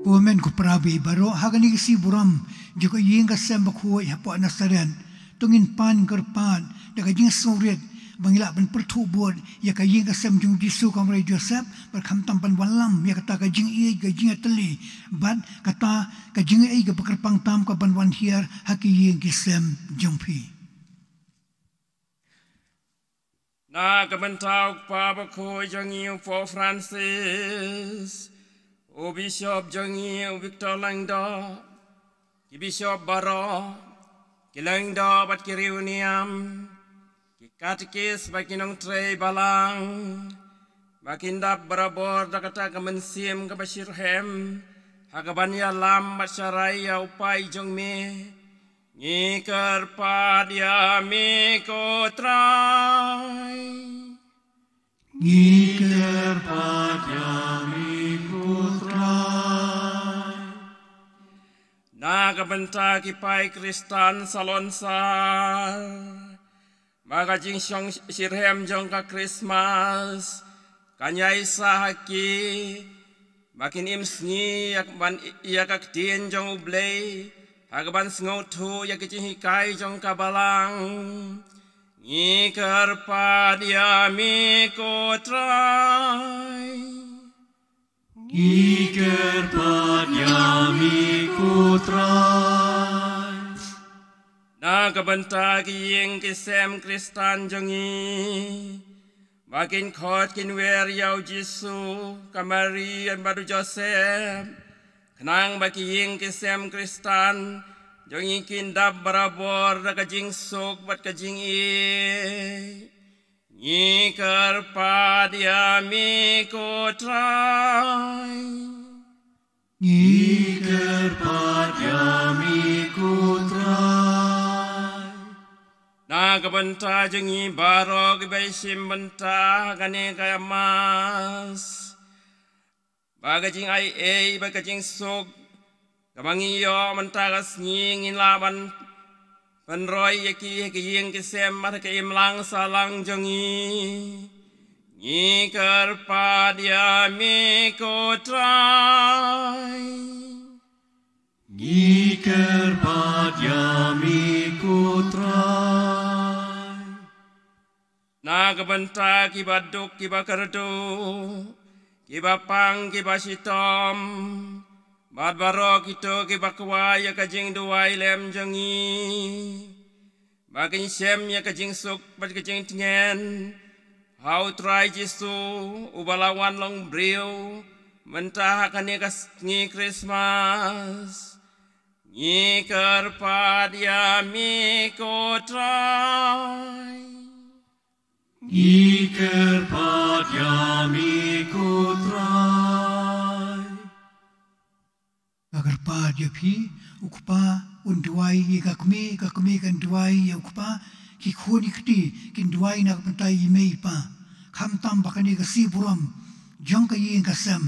Ko hynmen ko para baroh, ha kane ka sngi burom jong ka ïing ka sem bakhuid hapoh Nasareth, to ngin pan kyrpad da ka jingsngewrit ba ngi lah ban pyrthuh bud ïa ka ïing ka sem jong Jisu ka Mari Joseph, bad khamtam ban wallam ïa kata ka jingïeit, ka jingïatylli, bad kata ka jingïeit kaba kyrpang tam ka ban wan hiar ha ki ïing ki sem jong phi. Na ka bynta u Kpa bakhuid jong ngi u Pope Francis, u Bishop jong ngi u Victor Langdoh, ki Bishop baroh, ki Langdoh bad ki riewniam, ki katekis bad ki nongtrei balang, ba kin dap barabor da kata ka mynsiem kaba shitrhem ha kaban ïalam bad sharai ïa u paid jong me. Ngi kyrpad ïa me ko Trai. Ngi kyrpad ïa me ko Trai. Na ka bynta ki paid Khristan salonsar, ba ka jingshong shitrhem jong ka Christmas kan ïai sah ha ki, ba kin im sngi ïa ka ban, ïa ka ktien jong U Blei ha kaban sngewthuh ïa ka jinghikai jong ka balang. Ngi kyrpad ïa me ko Trai. Ngi kyrpad ïa me ko Trai. Na ka bynta ki ïing ki sem Khristan jong ngi, ba kin khot kin wer ïa u Jisu, ka Mari bad u Joseph, khnang ba ki ïing ki sem Khristan jong ngi kin dap barabor da ka jingsuk bad ka jingïeit. Ngi kyrpad ïa me ko Trai. Ngi kyrpad ïa me ko Trai. Na ka bynta jong ngi baroh kiba ïashim bynta ha kane ka Mass, ba ka jingaiei bad ka jingsuk kaba ngi ïoh mynta ka sngi ngin lah ban pynroi ïa ki ha ki ïing ki sem bad ha ka imlang sahlang jong ngi. Ngi kyrpad ïa me ko Trai. Ngi kyrpad ïa me ko Trai. Na ka bynta kiba duk kiba kyrduh, kiba pang kiba shitom, bad baroh kito kiba kwah ïa ka jingduwai lem jong ngi, ba kin shem ïa ka jingsuk bad ka jingtngen ha u Trai Jisu, uba la wan long briew mynta ha kane ka sngi Christmas. Ngi kyrpad ïa me ko Trai. Ngi kyrpad ïa me ko Trai. Nga kyrpad ïa phi, u kpa un duwai ïa ka kmie, ka kmie kan duwai ïa u kpa, ki khun ki kti kin duwai na ka bynta i mei i pa. Khamtam ba kane ka sngi burom jong ka ïing ka sem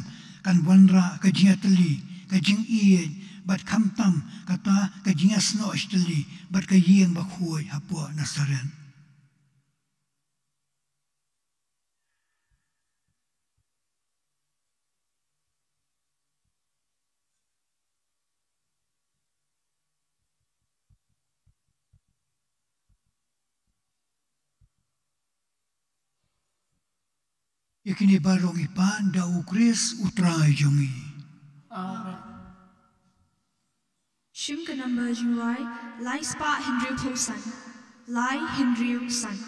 kan wanrah ka jingïatylli, ka jingïeit, bad khamtam kata ka jingïasnoh ïatylli bad ka ïing bakhuid hapoh Nasareth. Ïa kine baroh ngi pan da u Khrist u Trai jong ngi. Amen. Shim ka number jingrwai, lai spah hynriew phew san. Lai hynriew san.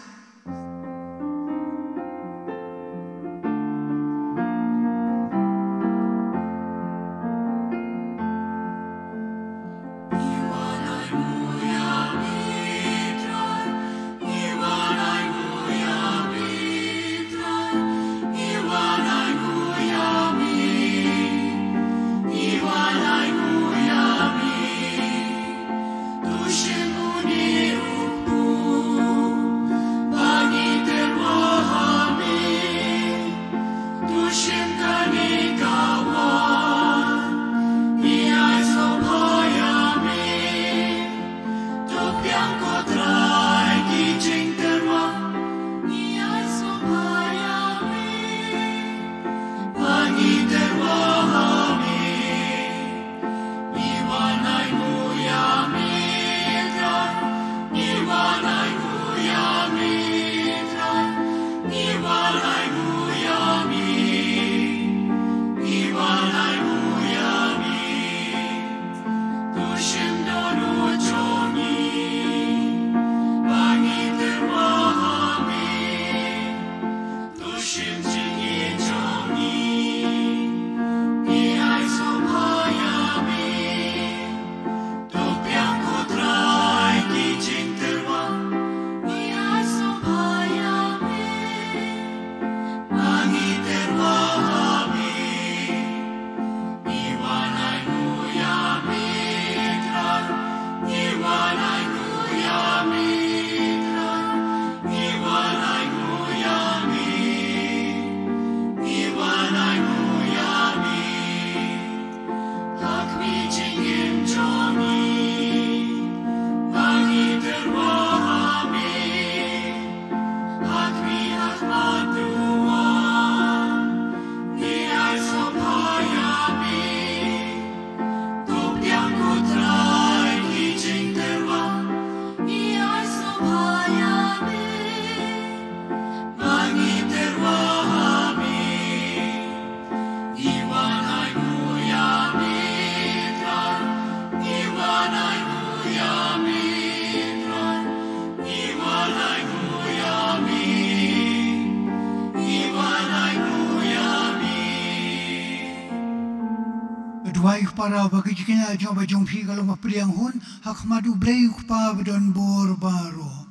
Para ba ka jingkñia jong ba jong phi ka long ba pdiang hun ha khmat U Blei U Kpa ba don bor baroh.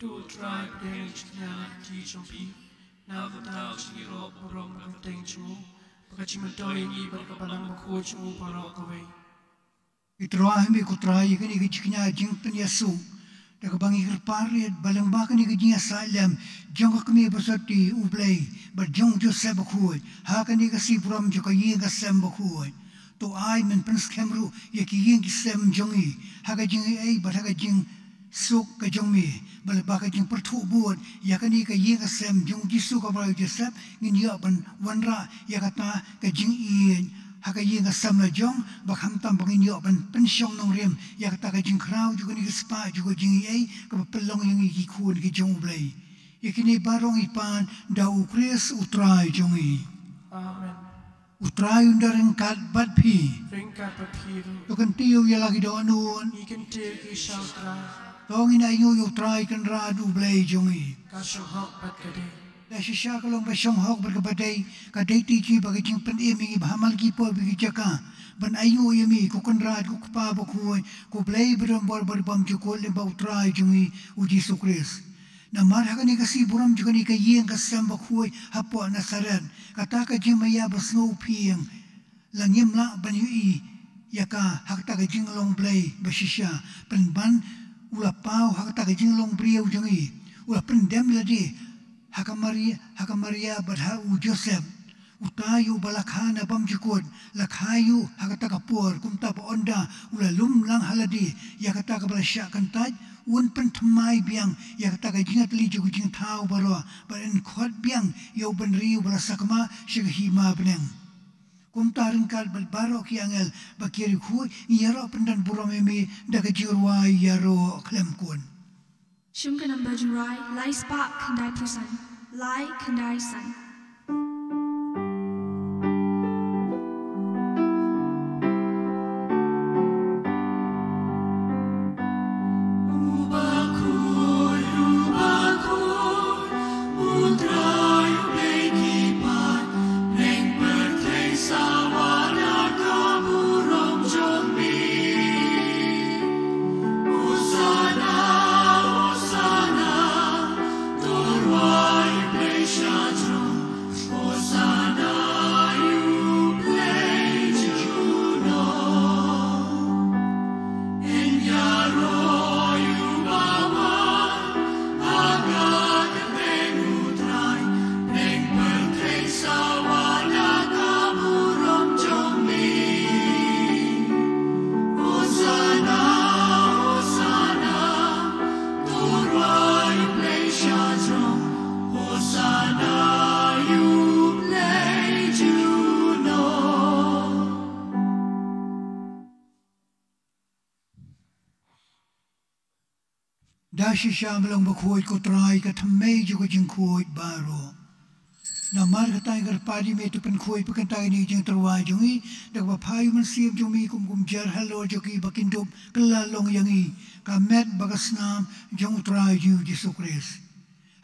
To U Trai pdiang jingkñia lynti jong phi na ka bynta ka jingïaroh burom ka kyrteng jong u, ba ka jingmyntoi ïa ngi bad ka balang bakhuid jong u baroh kawei. Ngi tyrwa ha me ko Trai ïa kane ka jingkñia jingpynïasuk da kaba ngi kyrpad rit ba lyngba kane ka jingïasaid lem jong ka kmie basotti U Blei bad jong u Joseph bakhuid ha kane ka sngi burom jong ka ïing ka sem bakhuid. To ai men pynskhem ruh ïa ki ïing ki sem jong ngi ha ka jingaiei bad ha ka jingsuk ka jong me, bad lyngba ka jingpyrthuh bud ïa kane ka ïing ka sem jong u Jisu ka Mari Joseph, ngin ïoh ban wanrah ïa kata ka jingïeit ha ka ïing ka sem la jong, ba khamtam ba ngin ïoh ban pynshong nongrim ïa kata ka jingkhraw jong kane ka spah jong ka jingaiei kaba pynlong ïa ngi ki khun ki jong U Blei. Ïa kine baroh ngi pan da U Khrist U Trai jong ngi. Amen. U Trai un da ryngkat bad phi. Ryngkat bad phi ruh. To kyntiew ïa la ki dohnud. Ngi kyntiew ïa ki sha U Trai. To ngin ainguh ïa U Trai Kynrad U Blei jong ngi. Ka shong hok bad ka dei. Da shisha ka long ba shong hok bad kaba dei, ka dei te jong ngi ba ka jingpynim ïa ngi ba ha man la ki por bad ki jaka ban ainguh ïa me ko Kynrad, ko Kpa bakhuid, ko Blei ba don bor bad bymjukut, lyngba U Trai jong ngi U Jisu Khrist. Namar ha kane ka sngi burom jong kane ka ïing ka sem bakhuid hapoh Nasareth, kata ka jingmaïa ba sngewphieng la ngim lah ban ïohi ïa ka ha kata ka jinglong Blei ba shisha, pynban u la paw ha kata ka jinglong briew jong ngi, u la pyndem lade ha ka Mari-, ha ka Maria bad ha u Joseph. Uta ïa uba la kha na bymjukut, la kha ïa u ha kata ka por, kumta ba ynda u la lum lang ha lade ïa kata kaba la shah kyntait, un pynthymmai biang ïa kata ka jingïatylli jong ka jingthaw baroh, bad un khot biang ïa u bynriew ba la sakma sha ka hima bneng. Kumta ryngkat bad baroh ki angel bad ki riewkhuid, ngi ïaroh pyndonburom ïa me da ka jingrwai ïaroh khlem kun. Shim ka number jingrwai, lai spah khyndai phew san, lai khyndai san. Da shisha me long bakhuid ko Trai, ka thymmei jong ka jingkhuid baroh. Namar kata ngi kyrpad ïa me, to pynkhuid pynkyntait ïa kane ka jingtyrwa jong ngi da kaba phah ïa u Mynsiem jong me kum kumjuh halor jong ki ba kin dup kylla long ïa ngi, ka met bad ka snam jong U Trai jong ngi U Jisu Khrist.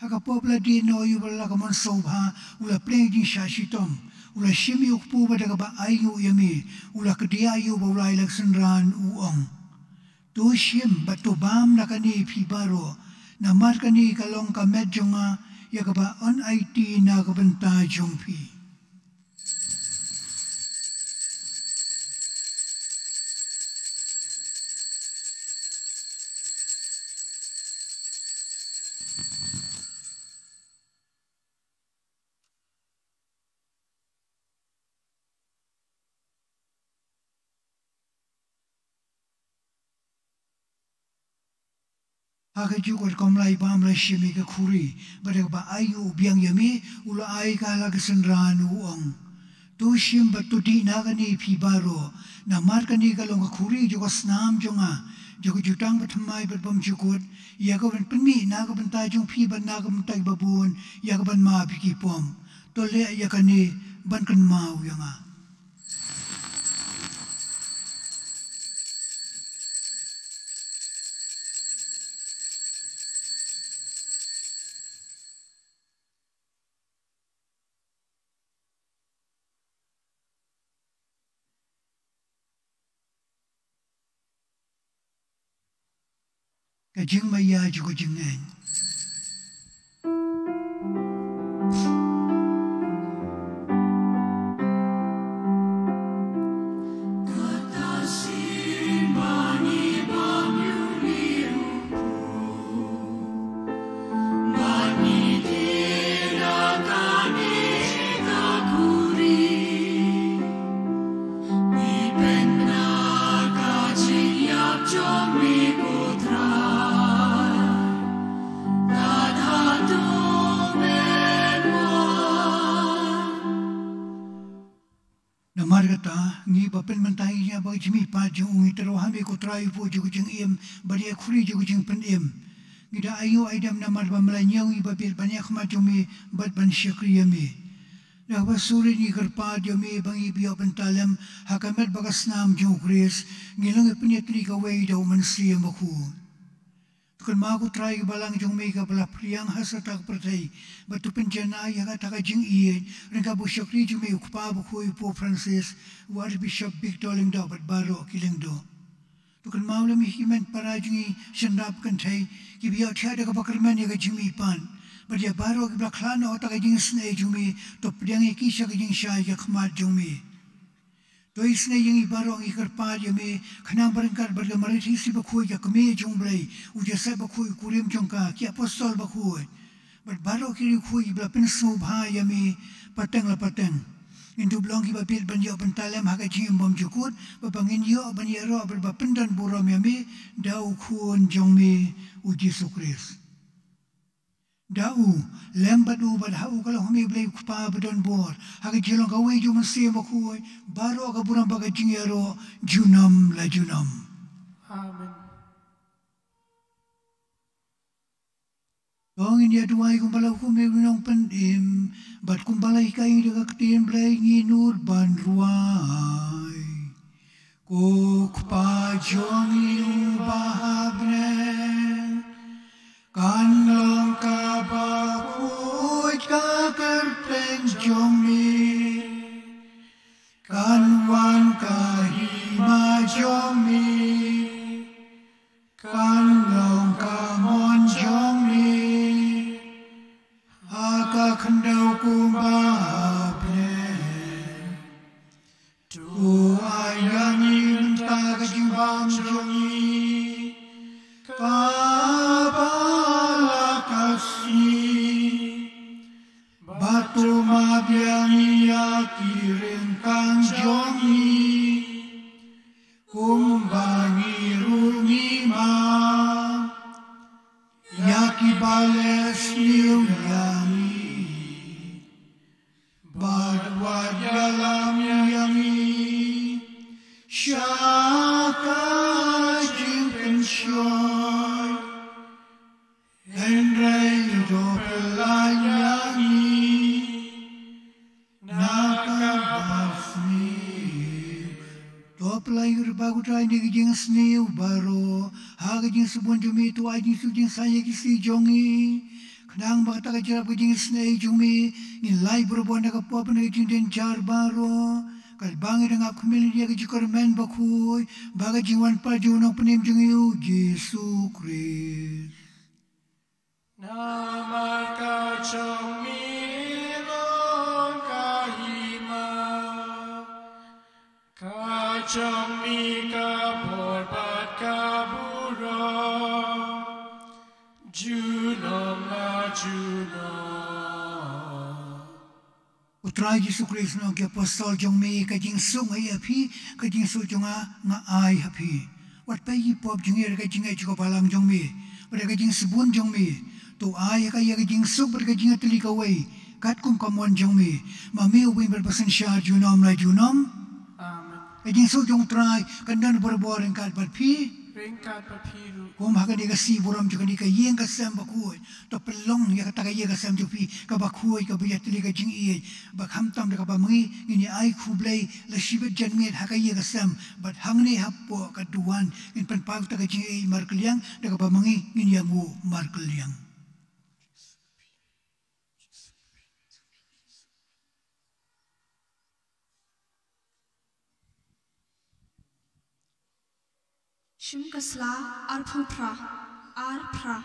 Ha ka por ba la die noh ïa u, ba la ka mon sngewbha, u la pdiang ïa ka jingshah shitom, u la shim ïa u kpu bad da kaba ainguh ïa me, u la kdiah ïa u bad u la ai la ka synran, u ong: To shim bad to bam na kane phi baroh, namar kane ka long ka met jong nga, ïa kaba yn aiti na ka bynta jong phi. Ha kajuh ka rukom la bam, la shim ïa ka khuri, bad da kaba ainguh biang ïa me, u la ai ka la ka synran, u ong: To shim bad to dih na kane phi baroh, namar kane ka long ka khuri jong ka snam jong nga, jong ka jutang bathymmai bad bymjukut, ïa kaban pynmih na ka bynta jong phi bad na ka bynta kiba bun, ïa kaban map ïa ki pop. To leh ïa kane ban kynmaw ïa nga. Ka jingmaïa jong ka jingngeit. Namar kata, ngi ba pynmynta ïa ba ka jingmihpat jong u, ngi tyrwa ha me ko Trai, u pud jong ka jingim bad ïa ka khuri jong ka jingpynim. Ngi da ai u aidem namar ba me la ñiew ïa ba bit ban ïa khmat jong me bad ban shakri ïa me. Da kaba suri ngi kyrpad ïa me ba ngi ba ïoh bynta lem ha ka met bad ka snam jong u Khrist, ngi long ïa pynïatylli kawei da u Mynsiem Bakhuid. To kynmaw ko Trai ka balang jong me kaba la phriang ha sata ka pyrthei, bad to pynjanai ïa kata ka jingïeit ryngkat bad u shakri jong me u Kpa Bakhuid u Pope Francis, u Archbishop Victor Lyngdoh bad baroh ki lyngdoh. To kynmaw lem ïa ki hynmen para jong ngi shynrap kynthei kiba ïoh thiah da kaba kyrmen ïa ka jingmihpat, bad ïa baroh kiba la khlad noh ha kata ka jingisynei jong me, to pdiang ïa ki sha ka jingshai ka khmat jong me. To isynei ïa ngi baroh, ngi kyrpad ïa me, khnang ba ryngkat bad ka Maria Theisotti Bakhuid ka Kmie jong u Blei, u Joseph Bakhuid u kurim jong ka, ki apostol bakhuid bad baroh ki riewkhuid kiba la pynsngewbha ïa me pateng la pateng, ngin dup long kiba bit ban ïoh bynta lem ha ka jingim bymjukut, bad ba ngin ïoh ban ïaroh bad ba pyndon burom ïa me da u Khun jong me u Jisu Khrist. Da u, lem bad u bad ha u ka long ha me u Blei u Kpa badonbor, ha ka jinglong kawei jong u Mynsiem Bakhuid, baroh ka burom bad ka jingïaroh junom la junom. Amen. To ngin ïa duwai kumba la hukum ïa u nongpynim, bad kumba la hikai da ka ktien Blei ngin nud ban duwai. Ko Kpa jong ngi uba ha bneng, kan long kaba khuid ka kyrteng jong me, kan wan ka hima jong me, kan long ka mon jong me ha ka khyndew kumba ha bneng. To ai ïa ngi mynta ka jingbam jong ngi kaba la ka sngi, bad to map ïa ngi ïa ki ryngkang jong ngi, kumba ngi ruh ngi map ïa kiba leh sniew ïa ngi. Bad wat ïalam ïa ngi sha ka jingpynshoi, hynrei to pynlait ïa ngi na ka basniew. To pynlait ïa ngi, Kpa, ko Trai, na ka jingsniew baroh, ha ka jingsbun jong me to ai jingsuk jingsaiñ ïa ki sngi jong ngi, khnang ba kata ka jingïarap ka jingisynei jong me, ngin lait barabor na ka pop na ka jingdien jar baroh, katba ngi dang ap khmih ïa ka jingkyrmen bakhuid bad ka jingwan pat jong u Nongpynim jong ngi u Jisu Khrist. Namar ka jong me long ka hima, ka jong me ka bor bad ka burom, junom la junom. U Trai Jisu Khrist u ong ïa ki apostol jong me, ka jingsuk nga ai ïa phi, ka jingsuk jong nga nga ai ha phi. Wat peit ïa ki pop jong ngi da ka jingngeit jong ka balang jong me bad da ka jingsbun jong me. To ai ha ka ïa ka jingsuk bad ka jingïatylli kawei, katkum ka mon jong me, ma me uba im bad uba synshar junom la junom. Amen. Ka jingsuk jong u Trai kan don barabor ryngkat bad phi. Ryngkat bad phi ruh. Kum ha kane ka sngi burom jong kane ka ïing ka sem bakhuid, to pynlong ïa kata ka ïing ka sem jong phi kaba khuid, kaba ïatylli ka jingïeit, ba khamtam da kaba ma ngi ngin ïa ai khublei la shibit janmiet ha ka ïing ka sem, bad hangne hapoh ka duwan ngin pynpaw kata ka jingïeit markylliang da kaba ma ngi ngin ïanguh markylliang. Shim ka sla arphew phra. Ar phra.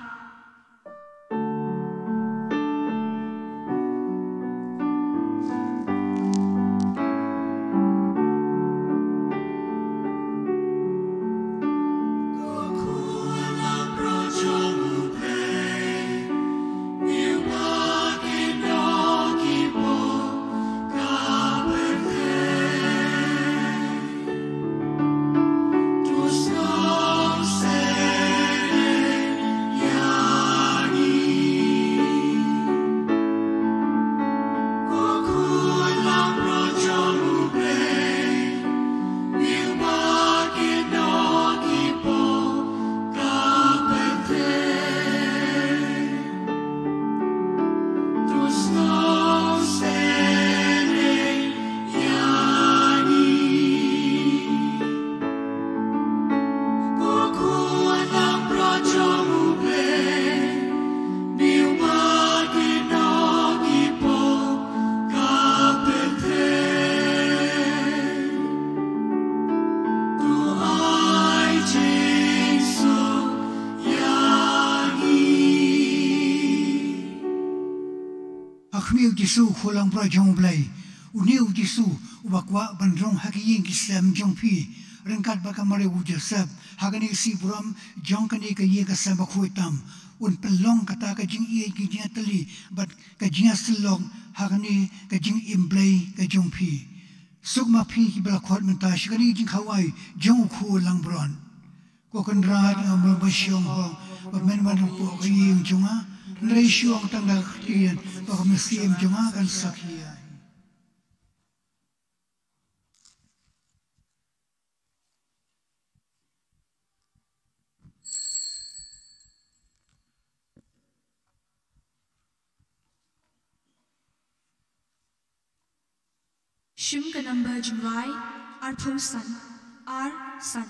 Ha khmih, U Jisu, U Khun langbrot jong U Blei, une U Jisu uba kwah ban rung ha ki ïing ki sem jong phi, ryngkat bad ka Mari u Joseph, ha kane ka sngi burom jong kane ka ïing ka sem bakhuid tam, un pynlong kata ka jingïeit, ka jingïatylli bad ka jingïasyllok ha kane ka jingim Blei ka jong phi. Suk ma phi kiba la khot mynta sha kane ka jingkhawai jong U Khun langbrot. Ko Kynrad, nga mut ba shong hok ba men wan hapoh ka ïing jong nga, hynrei shu ong tang da ka ktien ba ka mynsiem jong nga kan sakhi ïa. Shim ka number jingrwai arphew san, ar san.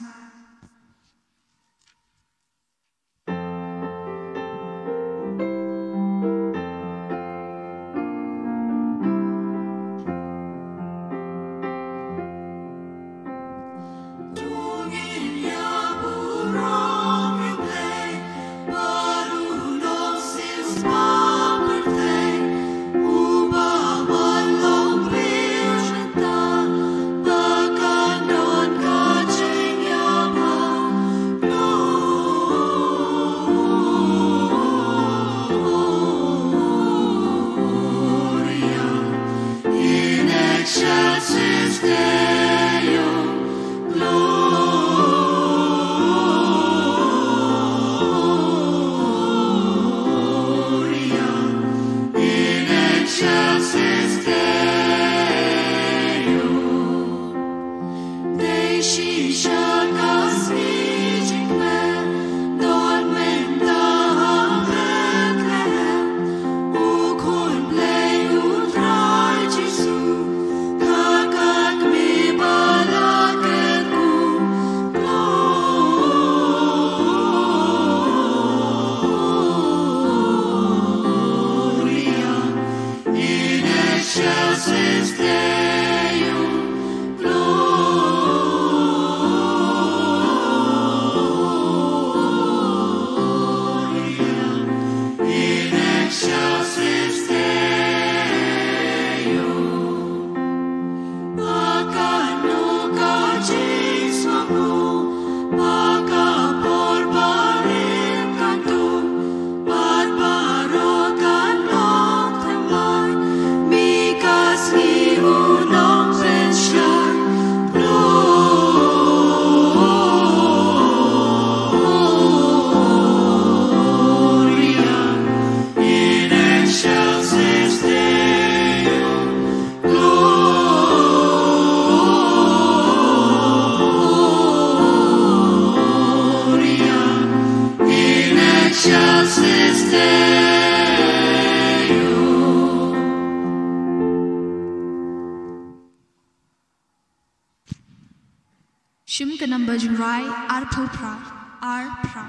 Shim ka number jingrwai arphew phra, ar phra.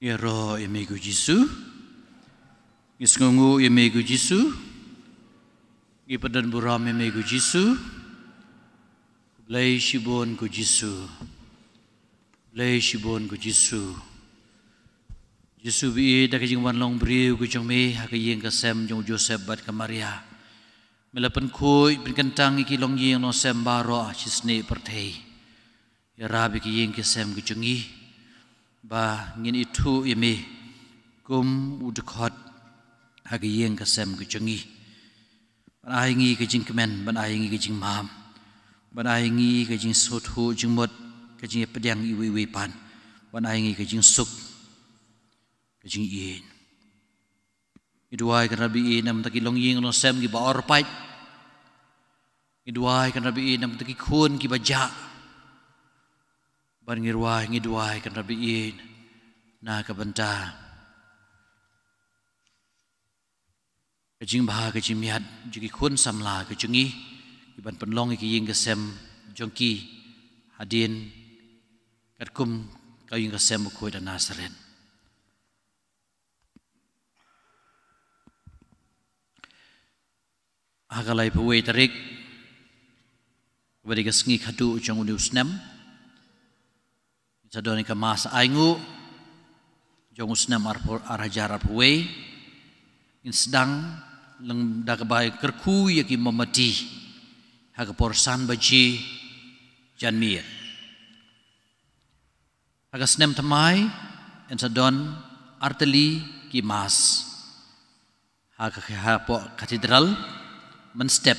Ïaroh ïa me ko Jisu. Ngi sngewnguh ïa me ko Jisu. Ngi pyndonburom ïa me ko Jisu. Khublei shibun ko Jisu. Khublei shibun ko Jisu. Jisu ba ïeit, da ka jingwan long briew ka jong me ha ka ïing ka sem jong u Joseph bad ka Maria, me la pynkhuid pynkyntang ïa ki longïing longsem baroh shisnei pyrthei. Ïarap ïa ki ïing ki sem ki jong ngi ba ngin ithuh ïa me kum u dkhot ha ki ïing ki sem ki jong ngi. Ban ai ngi ka jingkmen, ban ai ngi ka jingmam, ban ai ngi ka jingsngewthuh jingmut, ka jingïapdiang iwei iwei pat, ban ai ngi ka jingsuk, ka jingïeit. Ngi duwai Kynrad ba ïeit namar ki longïing longsem kiba orpait. Ngi duwai Kynrad ba ïeit namar ki khun kiba jah. Bad ngi duwai, ngi duwai Kynrad ba ïeit na ka bynta ka jingbha ka jingmiat jong ki khun samla ka jong ngi, kiban pynlong ïa ki ïing ki sem jong ki hadien katkum ka ïing ka sem bakhuid ha Nasareth. Ha ka laiphew wei tarik, kaba dei ka sngi khadduh jong une u snem, sa don ïa ka Mass Ainguh jong u snem arphew, ar hajar arphew wei. Ngin sdang lem da kaba kyrkhu ïa ki mombati ha ka por san baje janmiet. Ha ka snem thymmai yn sa don artylli ki Mass ha ka, hapoh Cathedral mynstep,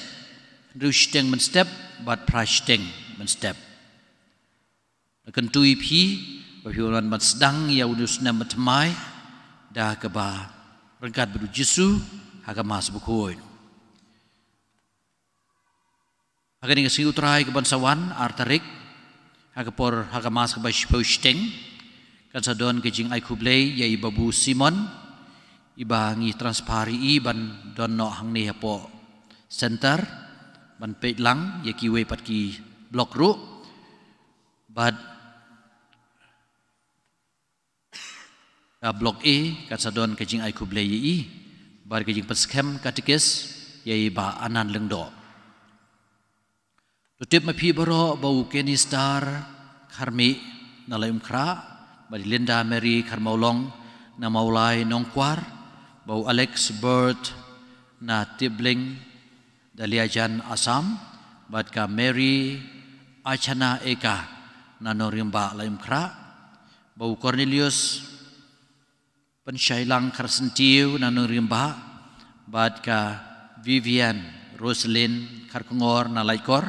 hynriew shiteng mynstep bad phra shiteng mynstep. La kyntu ïa phi ba phi wan ban sdang ïa une u snem ba thymmai da kaba ryngkat bad u Jisu ha ka Mass bakhuid. Ha kane ka sngi U Trai kaban sa wan, ar tarik, ha ka por, ha ka Mass kaba shiphew shiteng, kan sa don ka jingai khublei ïa i Babu Simon, iba ngi transfer ïa i ban don noh hangne hapoh center ban peit lang ïa kiwei pat ki block ruh. Bad ka block A kan sa don ka jingai khublei ïa i bad ka jingpynskhem katikis ïa i Bah Anan Lyngdoh. To tip ma phi baroh ba u Kenny Star Kharmih na Laitumkhrah, Bah Linda Mary Kharmawlong na Mawlai Nongkwar, Bah Alex Bird na Tibling Daliajan Assam, bad ka Mary Achana Eka na Nongrimbah Laitumkhrah, Bah Cornelius Pynshailang Kharsyntiew na Nongrimbah, bad ka Vivian Roselyn Kharkongor na Laitkor,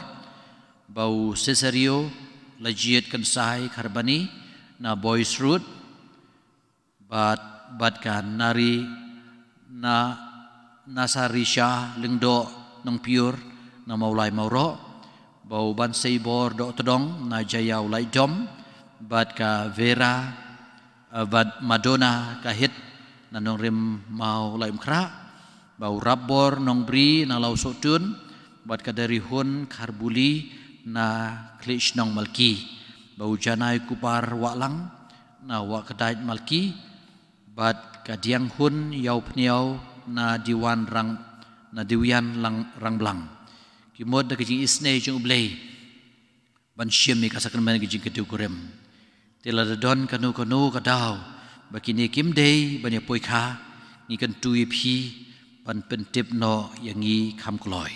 Bah Cesario Lajied Kynsai Kharbani na Boys Road, bad, bad ka Nari na Nasarisha Lyngdoh Nongpiur na Mawlai Mawroh, Bah Banseibor Dohtdong na Jaiaw Laitdom, bad ka Vera, eh, bad Madonna Kahit na Nongrim Maw Laitumkhrah, Bah Rapbor Nongbri na Lawsohtun, bad ka Darihun Kharbuli na Khliehshnong Malki, Bah Janai Kupar Wahlang na Wahkdait Malki, bad ka Dianghun Ïawphniaw na Diwan Rang, na Diwian Lang, Rangblang. Ki mut da ka jingisynei jong U Blei ban shim ïa ka sakramen ka jingkyntu kurim. Te lada don kano kano ka daw ba kine kim dei ban ïa poi kha, ngi kyntu ïa phi ban pyntip noh ïa ngi kham kloi.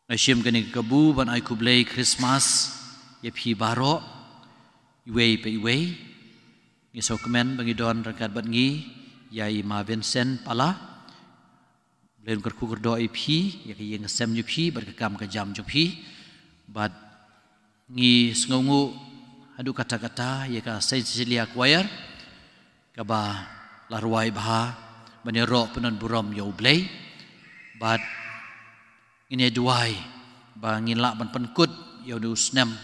Nga shim kane ka kabu ban ai khublei Christmas ïa phi baroh, iwei pa iwei. Ngi sngewkmen ba ngi don ryngkat bad ngi ïa i Ma Vincent Pala. Blei un kyrkhu kyrdoh ïa phi, ïa ka ïing ka sem jong phi bad ka kam ka jam jong phi. Bad ngi sngewnguh haduh katta katta ïa ka Saint Cecilia Choir, kaba la rwai bha ban ïaroh pyndonburom ïa U Blei. Bad ngin ïa duwai ba ngin lah ban pynkut ïa une u snem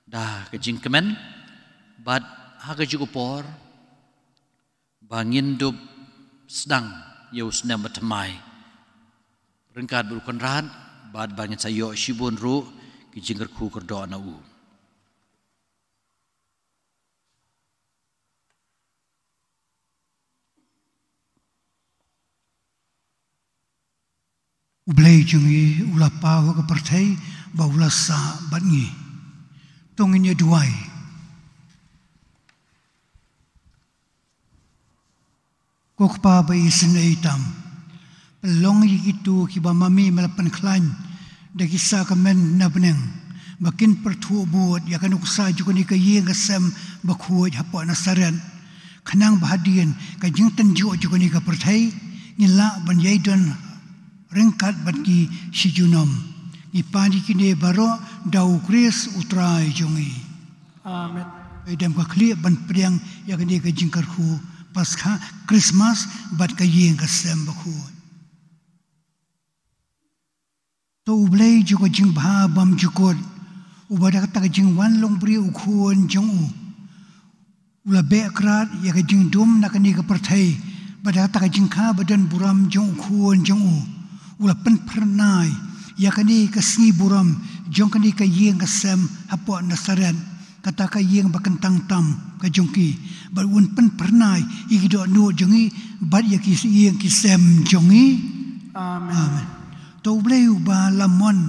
da ka jingkmen, bad ha kajuh ka por ba ngin dup sdang ïa u snem bathymmai ryngkat bad u Kynrad, bad ba ngin sa ïoh shibun ruh ki jingkyrkhu kyrdoh na u. U Blei jong ngi u la paw ha ka pyrthei bad u la sah bad ngi. To ngin ïa duwai. Ko Kpa ba isynei tam, pynlong ïa kito kiba ma me me la pynkhlaiñ da ki sakramen na bneng ba kin pyrthuh bud ïa ka nuksa jong kane ka ïing ka sem bakhuid hapoh Nasaret, khnang ba hadien ka jingtynjuh jong kane ka pyrthei ngin lah ban ïai don ryngkat bad ki shi junom. Ngi pan ïa kine baroh da U Khrist U Trai jong ngi. Amen. Ïa dem ka khlieh ban pdiang ïa kane ka jingkyrkhu Paskha, Christmas bad ka ïing ka sem bakhuid. To U Blei jong ka jingbha bymjukut, uba da kata ka jingwan long briew u Khun jong u u la beh krad ïa ka jingdum na kane ka pyrthei, bad da kata ka jingkha ba don burom jong u Khun jong u u la pynphyrnai ïa kane ka sngi burom jong kane ka ïing ka sem hapoh Nasaret, kata ka ïing ba kyntang tam ka jong ki, bad un pynphyrnai ïa ki dohnud jong ngi bad ïa ki ïing ki sem jong ngi. Amen. Amen. To U Blei uba la mon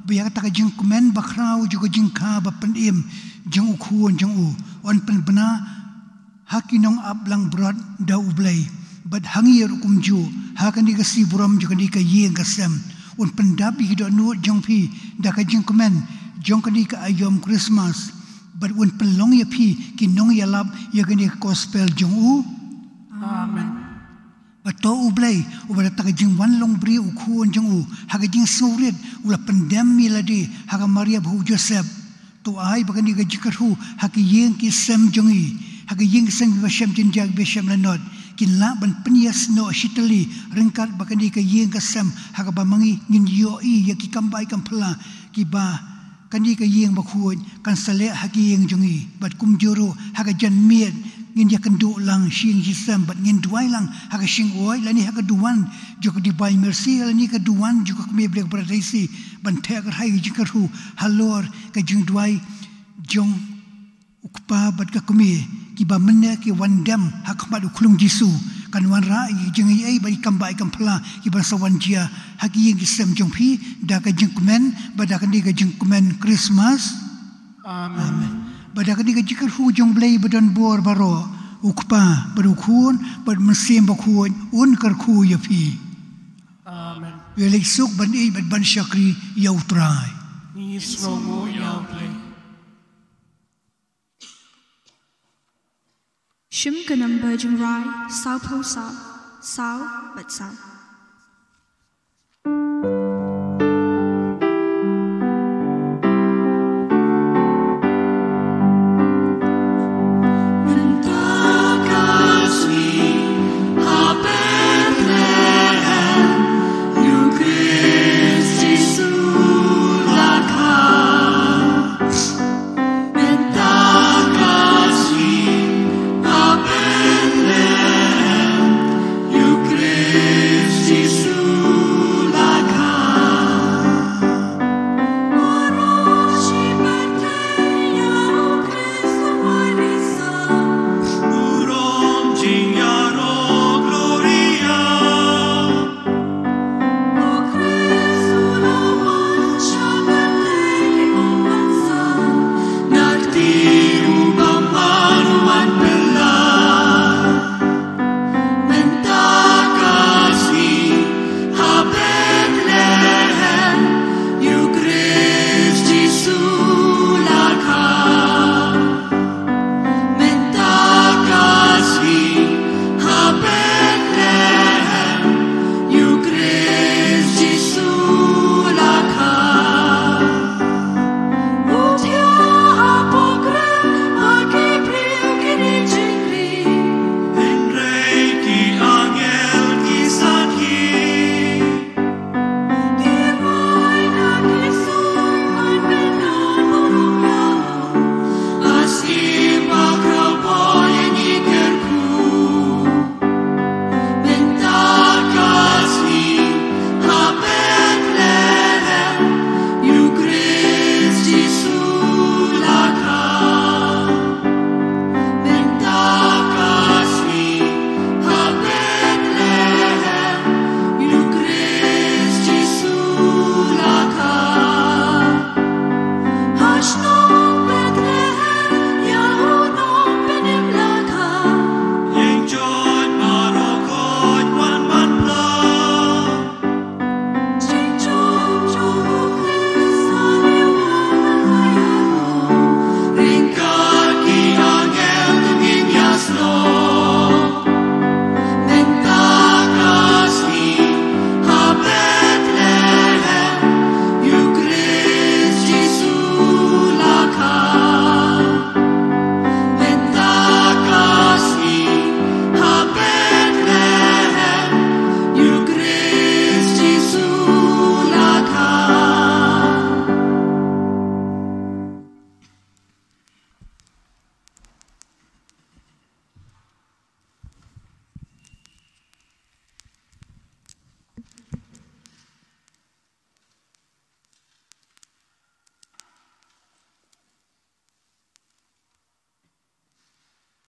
ba ïa kata ka jingkmen bakhraw jong ka jingkha ba pynim jong u Khun jong u, un pynbna ha ki nongap langbrot da U Blei, bad ha ngi ruh kumjuh ha kane ka sngi burom jong kane ka ïing ka sem, un pyndap ïa ki dohnud jong phi da ka jingkmen jong kane ka aïom Christmas, bad un pynlong ïa phi ki nongïalap ïa kane ka gospel jong u. Amen. Bad to U Blei uba da kata ka jingwan long briew u Khun jong u, ha ka jingsngewrit u la pyndem ïa lade ha ka Maria bad u Joseph. To ai ba kane ka jingkyrkhu ha ki ïing ki sem jong ngi, ha ki ïing ki sem kiba shem jingjia kiba shem lanot, kin lah ban pynïasnoh shitylli ryngkat bad kane ka ïing ka sem ha kaba ma ngi ngin ïohi ïa ki kam bai kam phylla kiba kane ka ïing bakhuid kan sa leh ha ki ïing jong ngi, bad kumjuh ruh ha ka janmiet ngin ïakynduh lang shi ïing shi sem bad ngin duwai lang ha ka shyngwieh lane ha ka duwan jong ka Divine Mercy lane ka duwan jong ka Kmie Blei Paradisi, ban theh kyrhai ka jingkyrkhu halor ka jingduwai jong u kpa bad ka kmie, kiba mynne ki wan dem ha khmat u khlung Jisu, kan wanrah ïa ki jingaiei bad ki kam bai kam phylla kiban sa wan jia ha ki ïing ki sem jong phi, da ka jingkmen bad da kane ka jingkmen Christmas. Amen. Amen. Bad da kane ka jingkyrkhu jong U Blei ba don bor baroh, u Kpa bad u Khun bad u Mynsiem Bakhuid un kyrkhu ïa phi. Amen. Ïa leit suk ban ïeit bad ban shakri ïa U Trai. Ngi sngewnguh ïa U Blei. Shim ka number jingrwai sawphew saw, saw bad saw.